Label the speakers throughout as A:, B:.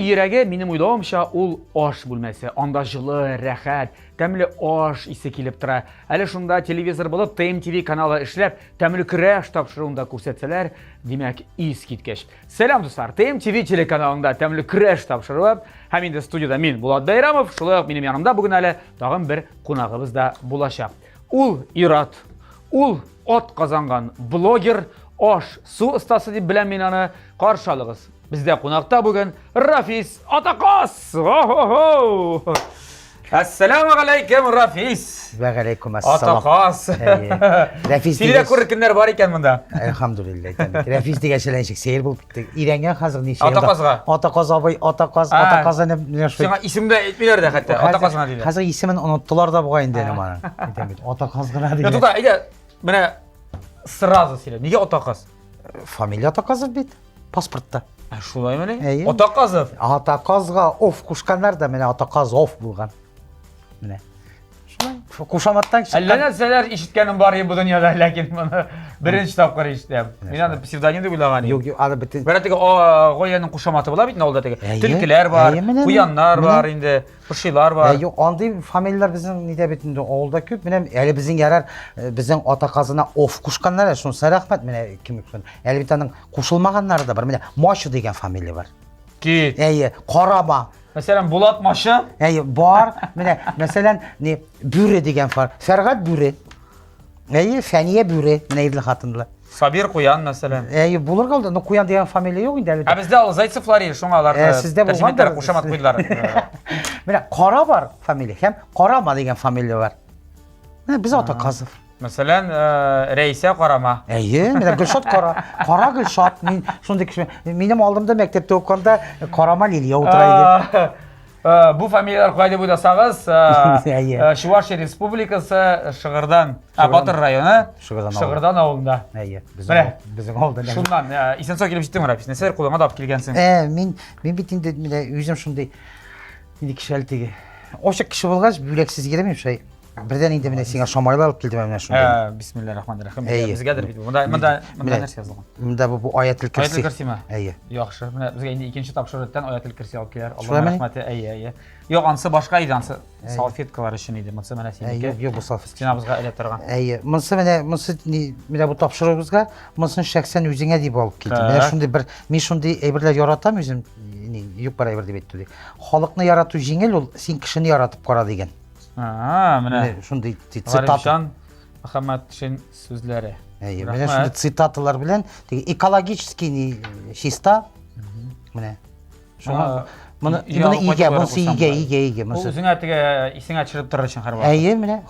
A: Өйнең йөрәге, минем уйлавымча, ул аш бүлмәсе. Анда җылы, рәхәт, тәмле аш исе килеп тора. Әле шунда телевизор булып, ТМТВ каналы эшләп, тәмле көрәш тапшыруын да күрсәтсәләр, димәк, искиткеч. Сәлам, дуслар! ТМТВ телеканалында тәмле көрәш тапшыруы һәм инде студияда мин, Булат Бәйрәмов, шулай ук минем янымда бүген әле тагын бер кунагыбыз да булачак. Ул ир-ат, ул ат казанган блогер, аш, су остасы дип беләм мин аны. Каршы алыгыз. Бездә кунакта бүген Рафис Атакас! О-хо-хо! Әссәламу алейкум, Рафис!
B: Вә галәйкүм әссәлам.
A: Атакас!
B: Рәфис
A: Сине дә күрер көннәр бар икән монда.
B: Әлхәмдүлилләһ әйтәм. Рәфис дигән шәлән ничек сәер булып китте. Өйрәнгән хәзер ничә елда.
A: Атаказга.
B: Атаказ абый, Атаказ, Атаказ әнә менә шул.
A: Сиңа исем дә әйтмиләр дә хәтта, Атаказ гына диләр.
B: Хәзер исемен оныттылар да бугай инде әле моның. Әйтәм бит, Атаказ гына диләр.
A: Тукта, әйдә, менә сразу сөйлә. Нигә Атаказ?
B: Фамилия Атаказов бит, паспортта.
A: Ә шулаймыни? Әйе. Атаказов.
B: Атаказга оф кушканнар да менә Атаказов булган. Менә. Шулай. Кушаматтан
A: чыккан. Әллә нәрсәләр ишеткәнем бар бу дөньяда, ләкин моны беренче тапкыр ишетәм. Мин аны псевдоним дип уйлаган идем.
B: Юк, юк, аны бөтен.
A: Бер теге гаиләнең кушаматы була бит инде авылда теге. Төлкеләр бар, куяннар бар инде. Пошилар бар.
B: Юк, андый фамилияләр безнең нидә бит инде авылда күп. Менә әле безнең ярар, безнең ата казына оф кушканнар, шунысы рәхмәт менә кем кушкан. Әле бит аның кушылмаганнары да бар. Менә Мачы дигән фамилия бар.
A: Кит.
B: Әйе, Карама.
A: Мәсәлән, Булат Мачы.
B: Әйе, бар. Менә, мәсәлән, не Бүре дигән фар. Фәргать Бүре. Әйе, Фәния Бүре, менә ирле хатынлы.
A: Сабир Куян, мәсәлән.
B: Әйе, булыр калды. Но Куян дигән фамилия юк инде әле.
A: Ә бездә ул Зайцевлар иде, шуңа алар
B: Ә, сездә булгандыр.
A: Кушамат куйдылар.
B: Менә Кара бар фамилия һәм Карама дигән фамилия бар. Менә без Атаказов.
A: Мәсәлән, Рәйсә Карама.
B: Әйе, менә Гөлшат Кара. Кара Гөлшат. Мин шундый кеше. Минем алдымда мәктәптә укыганда Карама Лилия утыра иде.
A: Бу фамилияләр кайда дип уйласагыз, Чувашия Республикасы Шыгырдан, Батыр районы, Шыгырдан авылында.
B: Әйе, безнең авылда.
A: Шуннан, исән-сау килеп җиттең, Рафис. Нәрсәләр кулыңа да алып килгәнсең?
B: Мин мин бит инде менә үзем шундый нинди кеше әле теге. Ачык кеше булгач, бүләксез киләмим шулай. Бердән инде менә сиңа шамайлар алып килдем менә шундый.
A: Ә, бисмилла рахман рахим. Безгәдер бит. Монда монда монда нәрсә язылган?
B: Монда бу бу аятел керси.
A: Аятел керсиме?
B: Әйе.
A: Яхшы. Менә безгә инде икенче тапшыру аятел керси алып киләр. Аллаһ рәхмәте. Әйе, әйе. Юк, ансы башка иде, ансы салфеткалар өчен иде. Монсы менә синеке.
B: Юк, юк, бу салфетка.
A: Стенабызга элә торган.
B: Әйе. Монсы менә, монсы менә бу тапшыруыбызга, монысын шәхсән үзеңә дип алып килдем. Менә шундый бер, мин шундый әйберләр яратам үзем, юк бар әйбер дип әйтте. Халыкны ярату җиңел ул, син кешене яратып кара дигән.
A: А, менә.
B: Менә шундый цитата.
A: Гарифҗан Мөхәммәтшин сүзләре.
B: Әйе, менә шундый цитаталар белән теге экологический не чиста. Менә. Шуңа моны моны игә, монысы игә, игә, игә,
A: монысы. Үзеңә теге исеңә төшереп торыр өчен һәрвакыт.
B: Әйе, менә.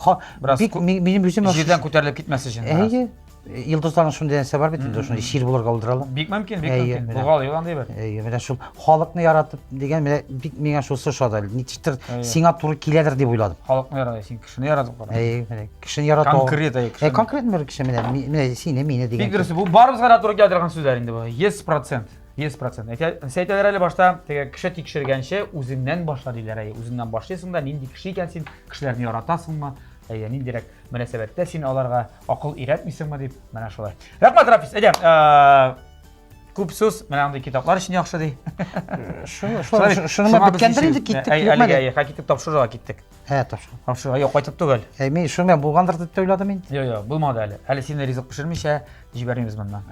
B: Бик минем үзем
A: җирдән күтәрелеп китмәс өчен.
B: Әйе. Йолдызларның шундый нәрсә бар бит инде, шундый чир булырга булдыра ала.
A: Бик мөмкин, бик мөмкин. Булгалы юк андый бер.
B: Әйе, менә шул халыкны яратып дигән, менә бик миңа шусы ошады. Ничектер сиңа туры киләдер дип уйладым.
A: Халыкны ярата, син кешене яратып кара.
B: Әйе, менә кешене ярату.
A: Конкрет, әйе,
B: кешене. Конкрет бер кеше менә, менә сине, мине дигән.
A: Бик дөрес, бу барыбызга да туры килә торган сүзләр инде бу. 100%. 100%. Әйтә, әйтәләр әле башта, теге кеше тикшергәнче үзеңнән башла диләр, әйе. Үзеңнән башлыйсың да, нинди кеше икән син, кешеләрне яратасыңмы, әйе, ниндирәк мөнәсәбәттә син аларга акыл өйрәтмисеңме дип, менә шулай. Рәхмәт, Рафис, әйдә, күп сүз, менә андый китаплар өчен яхшы ди.
B: Шуны беткәндер инде киттек.
A: Әлегә, әйе, киттек, тапшыруга киттек.
B: Ә, тапшыру.
A: Тапшыруга, юк, кайтып түгел.
B: Ә, мин шуны булгандыр дип тә уйладым инде.
A: Юк, юк, булмады әле. Әле сине ризык пешермичә җибәрмибез моннан.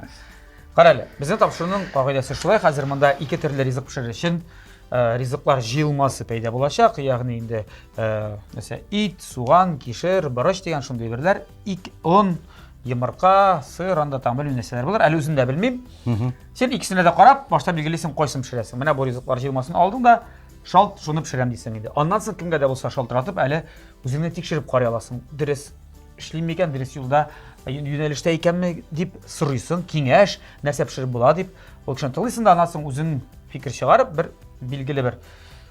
A: Кара әле, безнең тапшыруның кагыйдәсе шулай, хәзер монда ике төрле ризык пешерер өчен ризыклар җыелмасы пәйда булачак, ягъни инде нәрсә, ит, суган, кишер, борыч дигән шундый әйберләр, ик, он, йомырка, сыр, анда там белмим нәрсәләр булыр, әле үзем дә белмим. Син икесенә дә карап, башта билгелисең, кайсын пешерәсең. Менә бу ризыклар җыелмасын алдың да, шалт шуны пешерәм дисең инде. Аннан соң кемгә дә булса шалтыратып, әле үзеңне тикшереп карый аласың. Дөрес эшлим микән, дөрес юлда, юнәлештә икәнме дип сорыйсың, киңәш, нәрсә пешереп була дип. Ул кешене тыңлыйсың да, аннан соң үзең фикер чыгарып, бер билгеле бер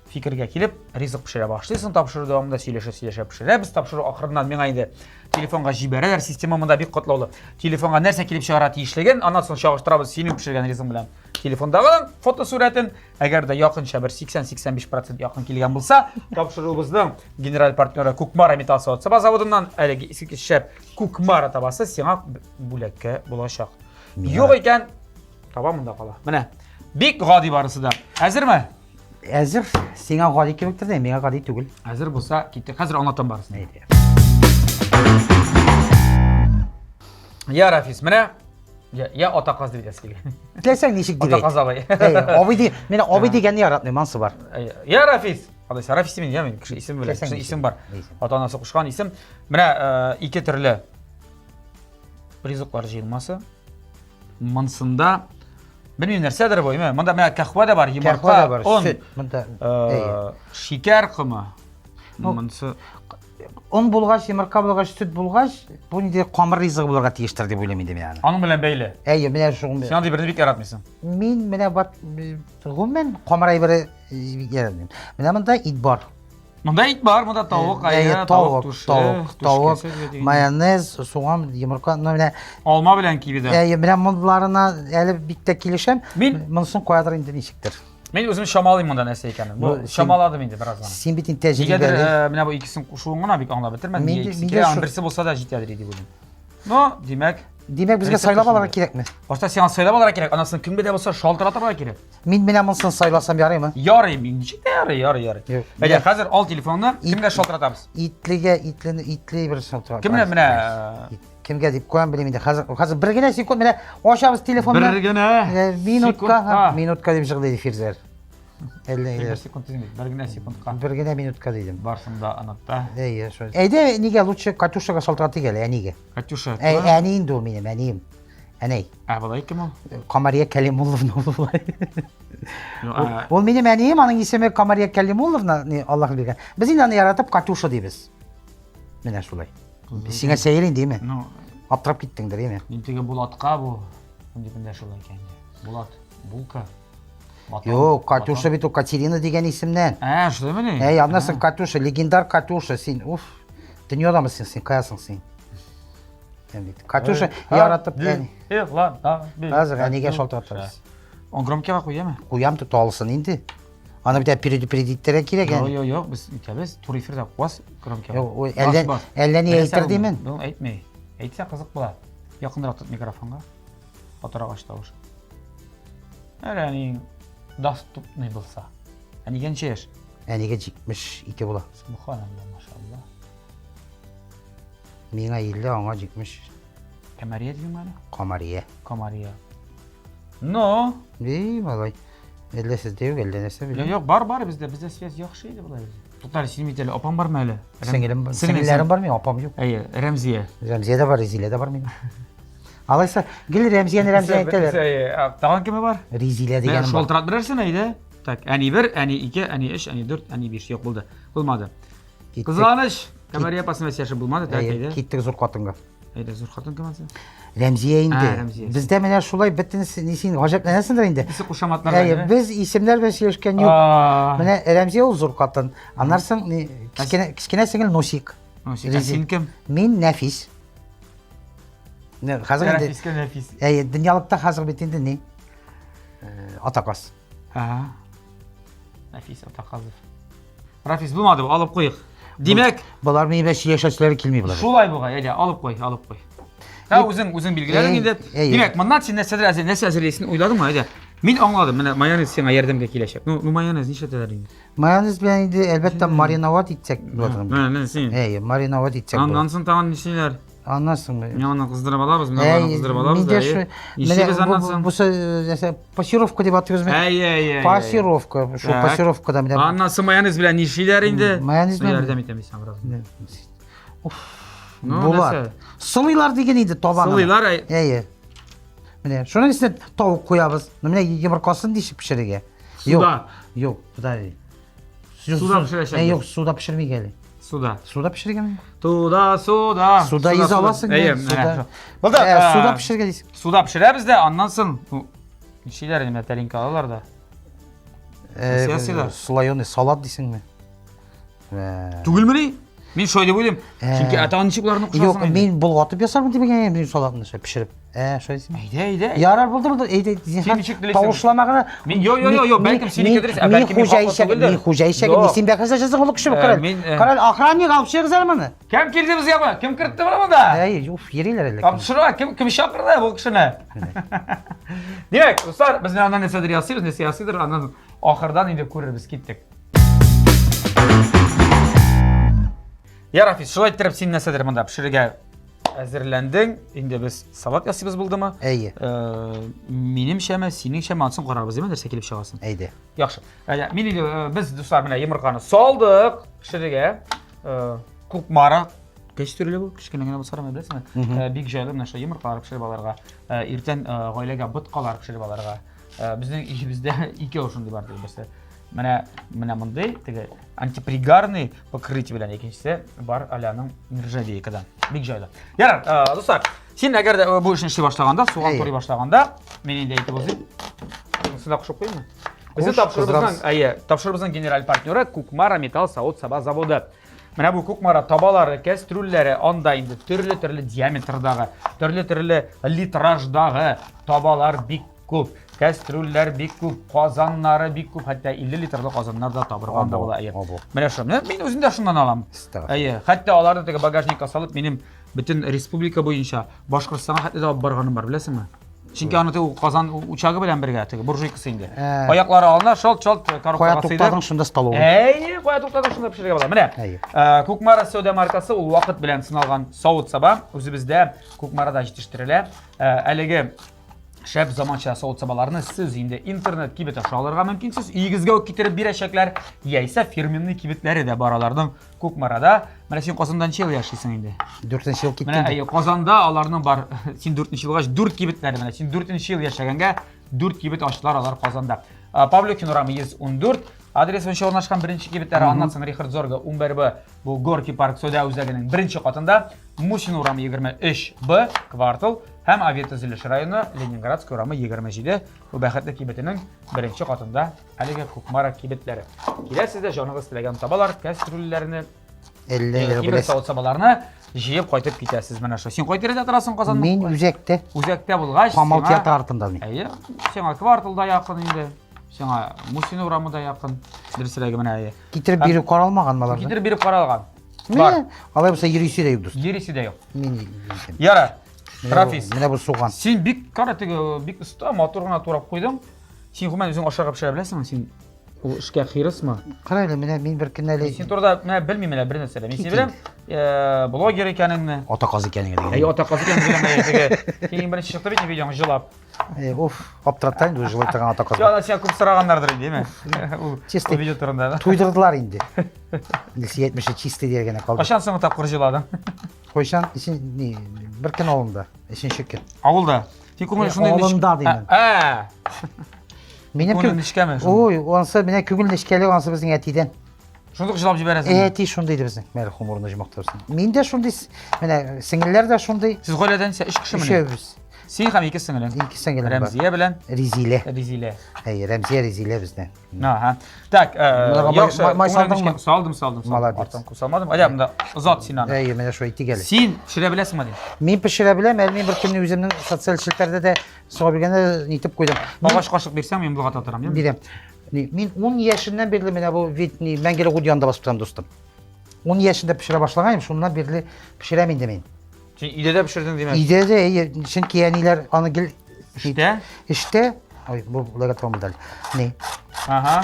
A: фикергә килеп, ризык пешерә башлыйсың. Тапшыру дәвамында сөйләшә-сөйләшә пешерәбез. Тапшыру ахырыннан миңа инде телефонга җибәрәләр. Система монда бик катлаулы. Телефонга нәрсә килеп чыгарга тиешлеген, аннан соң чагыштырабыз синең пешергән ризыгың белән телефондагы фотосурәтен. Әгәр дә якынча бер 80-85% якын килгән булса, тапшыруыбызның генераль партнеры Кукмара металл савыт-саба заводыннан әлеге искиткеч шәп Кукмара табасы сиңа бүләккә булачак. Юк икән, таба монда кала. Менә бик гади барысы да. Әзерме?
B: Әзер, сиңа гади кебектер дә, миңа гади түгел.
A: Әзер булса, киттек. Хәзер аңлатам барысын.
B: Әйдә.
A: Я, Рафис, менә я, я ата каз дип әйтәсе килә.
B: Теләсәң ничек дип
A: Ата
B: әйт.
A: каз абый.
B: Әй, абый ди, мин абый дигәнне яратмыйм, ансы бар.
A: Әй, Я, Рафис. Алайса, Рафис димин, я мин кеше исем белән,
B: Теләсәң
A: кеше
B: ничек
A: исем бар.
B: дип.
A: Ата-анасы кушкан исем. Менә э, ике төрле ризыклар җыелмасы. Монсында белмим нәрсәдер бу, әйме? Монда менә кәхвә дә бар, йомырка,
B: Кәхвә дә бар,
A: он,
B: сөт, монда. Әй.
A: э, шикәр комы.
B: Ну,
A: Монсы
B: Он булгач, йомырка булгач, сөт булгач, бу инде камыр ризыгы булырга тиештер дип уйлыйм инде мин аны.
A: аның белән бәйле.
B: Әйе, менә шул.
A: Син андый берне бик яратмыйсың.
B: Мин менә бат гомумән камыр әйбере э, яратмыйм. Менә монда ит бар.
A: Монда ит бар, монда тавык,
B: Әйе,
A: әйе,
B: тавык,
A: түше,
B: тавык, тавык,
A: түшкәсе дигән.
B: майонез, суган, йомырка, ну менә
A: Алма белән киви дә.
B: әйе, менә монларына әле бик тә килешәм.
A: Мин-
B: монысын куядыр инде ничектер.
A: Мин үзем чамалыйм монда нәрсә икәнен. Бу
B: Ну, син-
A: чамаладым инде бераз гына.
B: Син бит инде
A: Нигәдер
B: тәҗрибәле.
A: э, менә бу икесен кушуын гына бик аңлап бетермәдем.
B: Мин
A: Нигә
B: дә-
A: икесе
B: мин дә
A: кирәк, аның
B: шу-
A: берсе булса да җитәдер дип уйлыйм. Ну, димәк,
B: Димәк, безгә
A: Рецепт
B: сайлап алырга
A: шундый.
B: кирәкме?
A: Башта сиңа сайлап алырга кирәк, аннан соң кемгә дә булса шалтыратырга кирәк.
B: Мин менә монысын сайласам ярыймы?
A: Ярый, мин ничек тә ярый, ярый, ярый.
B: Юк.
A: Әйдә, хәзер ал телефонны, кемгә шалтыратабыз?
B: Итлегә, итлене, итле бер шалтырат.
A: Кемне менә э,
B: Кемгә дип куям белмим инде. Хәзер, хәзер бер генә секунд менә ачабыз телефонны.
A: бер генә
B: Э, Минутка,
A: секундка.
B: минутка дип җырлый Фирзәр. Әллә
A: Бер секунд дидем бит, бер генә секундка.
B: бер генә минутка дидем.
A: Барсын да онытта.
B: Әйе, шул. Әйдә, нигә лучше Катюшага шалтыратыйк әле, әнигә.
A: Катюша.
B: Әй, әни инде ул минем, әнием. Әнәй.
A: Ә болай кем ул?
B: Камария Кәлимулловна ул болай.
A: Юк, ә,
B: Ул минем әнием, аның исеме Камария Кәлимулловна, не, Аллаһ биргән. Без инде аны яратып Катюша дибез. Менә шулай. Сиңа сәер инде, име?
A: Ну,
B: Аптырап киттеңдер, име?
A: мин теге Булатка бу. Дип эндәшүләр икән инде. Булат, булка. Батон,
B: Юк, Катюша
A: батон.
B: бит ул Катерина дигән исемнән.
A: Ә, шулаймыни?
B: Әй, аннан соң Катюша, легендар Катюша, син, уф, дөньядамы син, син каясың син? Син бит Катюша яратып, әни. Хәзер әнигә шалтыратабыз.
A: Он громкийга куямы?
B: Куям тота алсын инде. Аны бит предупредить итәргә кирәк
A: Юк,
B: әни.
A: юк, юк, без итәбез. Туры эфирда куас громкийга.
B: Юк, ой, әллә әллә ни әйтер димен.
A: Бу әйтми. Әйтсә кызык була. Якынрак тот микрофонга. Катырак ач тавыш. Әле әниең доступный булса. Әнигә ничә яшь?
B: Әнигә 72 була.
A: Субханалла, машалла.
B: Миңа 50, аңа 70.
A: Камария дидеңме әле?
B: Камария.
A: Камария. Но,
B: Эй, малай. Әллә сездә юк, әллә нәрсә
A: юк,
B: белмим.
A: юк, бар, бар бездә, бездә связь яхшы иде болай. Тукта әле, синең бит әле апаң бармы әле?
B: Сеңелем бар,
A: Сеңлең,
B: сеңелләрем бар минем, апам юк.
A: Әйе, Рәмзия.
B: Рәмзия дә бар, Резилә дә бар минем. Алайса, гел Рәмзияне Рәмзия әйтәләр.
A: Әйе, ә, тагын кеме бар?
B: Резилә
A: Менә
B: дигәнем бар.
A: шалтырат берәрсен, әйдә. Так, әни бер, әни ике, әни өч, әни дүрт, әни биш. Юк, булды. Булмады.
B: Киттек.
A: Кызганыч. Камәрия апасы белән сөйләшеп булмады, так,
B: Әйе,
A: әйдә.
B: Киттек зур хатынга.
A: Әйдә, зур хатын кем ансы?
B: Рәмзия инде.
A: А, Рәмзия.
B: Бездә менә шулай бөтенесе ни син гаҗәпләнәсеңдер инде.
A: Исем кушаматлар.
B: Әйе, без исемнәр белән сөйләшкән юк. Менә Рәмзия ул зур хатын. Аннан соң ни, кечкенә кечкенә сеңел Носик.
A: Ә син кем?
B: Мин Нәфис. Не, хәзер инде
A: Нәфискә Нәфис.
B: Әйе, дөньялыкта хәзер бит инде ни? Э, Атаказ.
A: Ага. Нәфис Атаказов. Рафис булмады, бу, алып куйык. Димәк,
B: Болар минем белән сөйләшәселәре килми болар.
A: шулай бугай, әйдә, алып куй, алып куй. Ә үзең, үзең билгеләдең
B: Әй,
A: инде.
B: әй.
A: Димәк, моннан син нәрсәдер әзер, нәрсә әзерлисең уйладыңмы, әйдә. Мин аңладым, менә майонез сиңа ярдәмгә киләчәк. Ну, ну майонез нишләтәләр инде?
B: Майонез белән инде әлбәттә мариновать итсәк була.
A: Менә, менә син.
B: Әйе, мариновать итсәк була.
A: Аннан соң тагын нишлиләр?
B: Аннан соң
A: Менә аны кыздырып алабыз, менә аны кыздырып алабыз.
B: Миндә
A: әйе.
B: шу
A: Нишлибез аннан соң?
B: Бу нәрсә пассировка дип атыйбыз мин.
A: Әйе, әйе, әйе.
B: Пассировка, шу
A: Так.
B: пассировкада менә.
A: Аннан соң майонез белән нишлиләр инде?
B: Майонез белән-
A: Ярдәм итәм мин сиңа бераз.
B: Уф.
A: Ну,
B: Булат.
A: нәрсә?
B: Сылыйлар дигән инде табаны.
A: Сылыйлар, әй.
B: Әйе. Менә шуның өстенә тавык куябыз. Ну, менә йомыркасын ничек пешерергә?
A: Суда.
B: Юк, суда.
A: Суда пешерәчәкбез.
B: Әй, юк, суда пешермик әле.
A: Суда.
B: Суда пешергәнме?
A: Туда, суда.
B: Суда йөзә аласың,
A: Әйе,
B: суда.
A: менә. Булды.
B: Ә,
A: Ә,
B: Суда пешергә дисең.
A: Суда пешерәбез дә, аннан соң ну, нишлиләр инде, менә тәлинкә алалар да.
B: Э,
A: Нәрсә ясыйлар?
B: Слоеный салат дисеңме? Ә,
A: Түгелмени? Мин шулай дип уйлыйм. Чөнки ә тагын ничек боларны кушасың?
B: Юк, мин болгатып ясармын дип әйткән мин салатны шулай пешереп. Ә, шулай дисең.
A: Әйдә, әйдә.
B: Ярар, булды, булды. Әйдә,
A: Син ничек телисең?
B: Тавышлама гына.
A: Мин йо, йо, йо, йо, бәлкем синеке дөрес, ә бәлкем мин хаклы түгелдер.
B: Мин хуҗа ишәге,
A: Юк.
B: мин син бәхәс ачасың олы кеше
A: Ә,
B: караль.
A: мин, э,
B: Караль, охранник алып чыгыгыз әле моны.
A: Кем килде безгә бу? Кем кертте моны монда?
B: Әй, уф, йөриләр әле.
A: Тапшыра, кем кем чакырды бу кешене? Димәк, дуслар, без менә аннан нәрсәдер ясыйбыз, нәрсә ясыйдыр, аннан ахырдан инде күрербез, киттек. Я, Рафис, шулай иттереп син нәрсәдер монда пешерергә әзерләндең. Инде без салат ясыйбыз булдымы?
B: Әйе.
A: Э, минемчәме, синеңчәме, ансын карарбыз, димме, нәрсә килеп чыгасын.
B: Әйдә.
A: Яхшы. Әйдә, мин инде э, без дуслар менә йомырканы салдык пешерергә. Э, Кукмара кәчтүрле бу, кечкенә генә булса да, беләсеңме? Э, бик җайлы менә шул йомыркалар пешереп алырга. Э, иртән э, гаиләгә боткалар пешереп алырга. Э, безнең өебездә икәү шундый бар теге берсе. Менә менә мондый теге антипригарный покрытие белән икенчесе бар Аляның нержавейкадан. Бик җайлы. Ярар, э, дуслар, син әгәр дә э, бу эшне эшли башлаганда, суган
B: Әйе.
A: турый башлаганда, мин инде әйтеп узыйм. Монысын да кушып куйыйммы? Безнең
B: Куш,
A: тапшырубызның,
B: кыздырабыз.
A: әйе, тапшырубызның генераль партнеры Кукмара металл савыт-саба заводы. Менә бу Кукмара табалары, кәстрүлләре, анда инде төрле-төрле диаметрдагы, төрле-төрле литраждагы табалар бик күп. Кәстрүлләр бик күп, казаннары бик күп, хәтта 50 литрлы казаннар да табырга анда була. Әйе.
B: Або.
A: Менә шул. Менә мин үзем дә шуннан алам.
B: Астагфирулла.
A: Әйе, хәтта аларны теге багажникка салып, минем бөтен республика буенча Башкортстанга хәтле дә алып барганым бар, беләсеңме? Чөнки аны теге казан учагы белән бергә, теге буржуйкасы инде.
B: Ә.
A: Аяклары алына, шалт-шалт
B: Кая
A: коробкага сыйды.
B: туктадың, шунда столовый.
A: Әйе, кая туктадың, шунда пешерергә була. Менә,
B: Әйе.
A: э, Кукмара сәүдә маркасы ул вакыт белән сыналган савыт-саба. Үзебездә Кукмарада җитештерелә. Э, әлеге шәп заманча савыт-сабаларны сез инде интернет кибет аша алырга мөмкинсез. Өегезгә үк китереп бирәчәкләр. Яисә фирменный кибетләре дә бар аларның Кукмарада. Менә син Казанда ничә ел яшисең инде?
B: Дүртенче ел киттем.
A: Менә әйе, Казанда аларның бар. Син дүртенче елгач дүрт кибетләре менә. Син дүртенче ел яшәгәнгә дүрт кибет ачтылар алар Казанда. Павлюхин урамы 114 адрес буенча урнашкан беренче кибетләре, аннан соң Рихард Зорга 11Б, бу Горки парк сәүдә үзәгенең беренче катында, Мусин урамы 23Б квартал һәм Авиатөзелеш районы Ленинградский урамы 27 бу бәхетле кибетенең беренче катында әлеге Кукмара кибетләре. Киләсез дә җаныгыз теләгән табалар, кәстрүлләрне,
B: Әллә
A: тимер савыт-сабаларны җыеп кайтып китәсез менә шул. Син кай тирәдә торасың Казанда?
B: Мин үзәктә.
A: Үзәктә булгач,
B: Камал театры артында мин.
A: Әйе, сиңа квартал да якын инде. Сиңа Мусин урамы да якын. Дөресрәге менә әйе.
B: Китереп бирү каралмаган аларны?
A: Китереп бирү каралган.
B: Бар. Алай булса йөрисе дә юк, дус.
A: Йөрисе дә юк.
B: Мин
A: Ярар. Рафис.
B: Менә бу суган.
A: Син бик кара теге бик оста, матур гына турап куйдың. Син гомумән үзең ашарга пешерә беләсеңме? Син ул эшкә хирысмы?
B: Кара әле, менә мин бер көн әле
A: Син турыда менә белмим әле бер нәрсә дә. Мин сине беләм, э, блогер икәнеңне.
B: Ата каз икәнеңне
A: дигән. Әй, ата каз икәнеңне беләм, әй, теге. Син иң беренче чыкты бит видеоң җылап.
B: Э, уф, аптырата инде җылый торган ата каз.
A: Яна сиңа күп сораганнардыр инде, әйме? Ул
B: чистый
A: видео турында.
B: Туйдырдылар инде. Илсөя әйтмешли чистый дияргә генә калды.
A: Кайчан соңгы тапкыр җыладың?
B: Кайчан? Бер көн авылында, өченче көн.
A: Авылда. Син күңел шундый
B: Авылында димән.
A: Ә.
B: Минем
A: күңел нечкәме?
B: Ой, ансы менә күңел нечкәлеге ансы безнең әтидән.
A: Шундук җылап җибәрәсең.
B: Әти шундый иде безнең, мәрхүм урыны җомак торсын. Мин дә шундый, менә сеңелләр дә шундый.
A: Сез гаиләдән ничә? Өч кешеме?
B: Өчәүбез.
A: Син һәм ике сеңелең.
B: Ике сеңелем бар.
A: Рәмзия белән
B: Ризилә.
A: Ризилә.
B: Әйе, Рәмзия Ризилә бездә.
A: Ага. Так, э, яхшы.
B: Май салдыңмы?
A: Салдым, салдым.
B: Молодец.
A: Артын күп салмадым. Әйдә, монда озат син аны.
B: Әйе, менә шулай итик әле.
A: Син пешерә беләсеңме дим?
B: Мин пешерә беләм, әле мин бер көнне үземнең социаль челтәрдә дә сорап биргәндә нитеп куйдым.
A: Агач кашык бирсәң, мин болгата торам, яме?
B: Бирәм. Мин 10 яшемнән бирле менә бу вид ни мәңгелек ут янында басып торам, дустым. 10 яшендә пешерә башлаган идем, шуннан бирле пешерәм инде мин.
A: Син өйдә дә пешердең димәк?
B: Өйдә дә, әйе, чөнки әниләр аны гел
A: Эштә?
B: Эштә. Ой, бу буларга тормады әле. Ни?
A: Ага.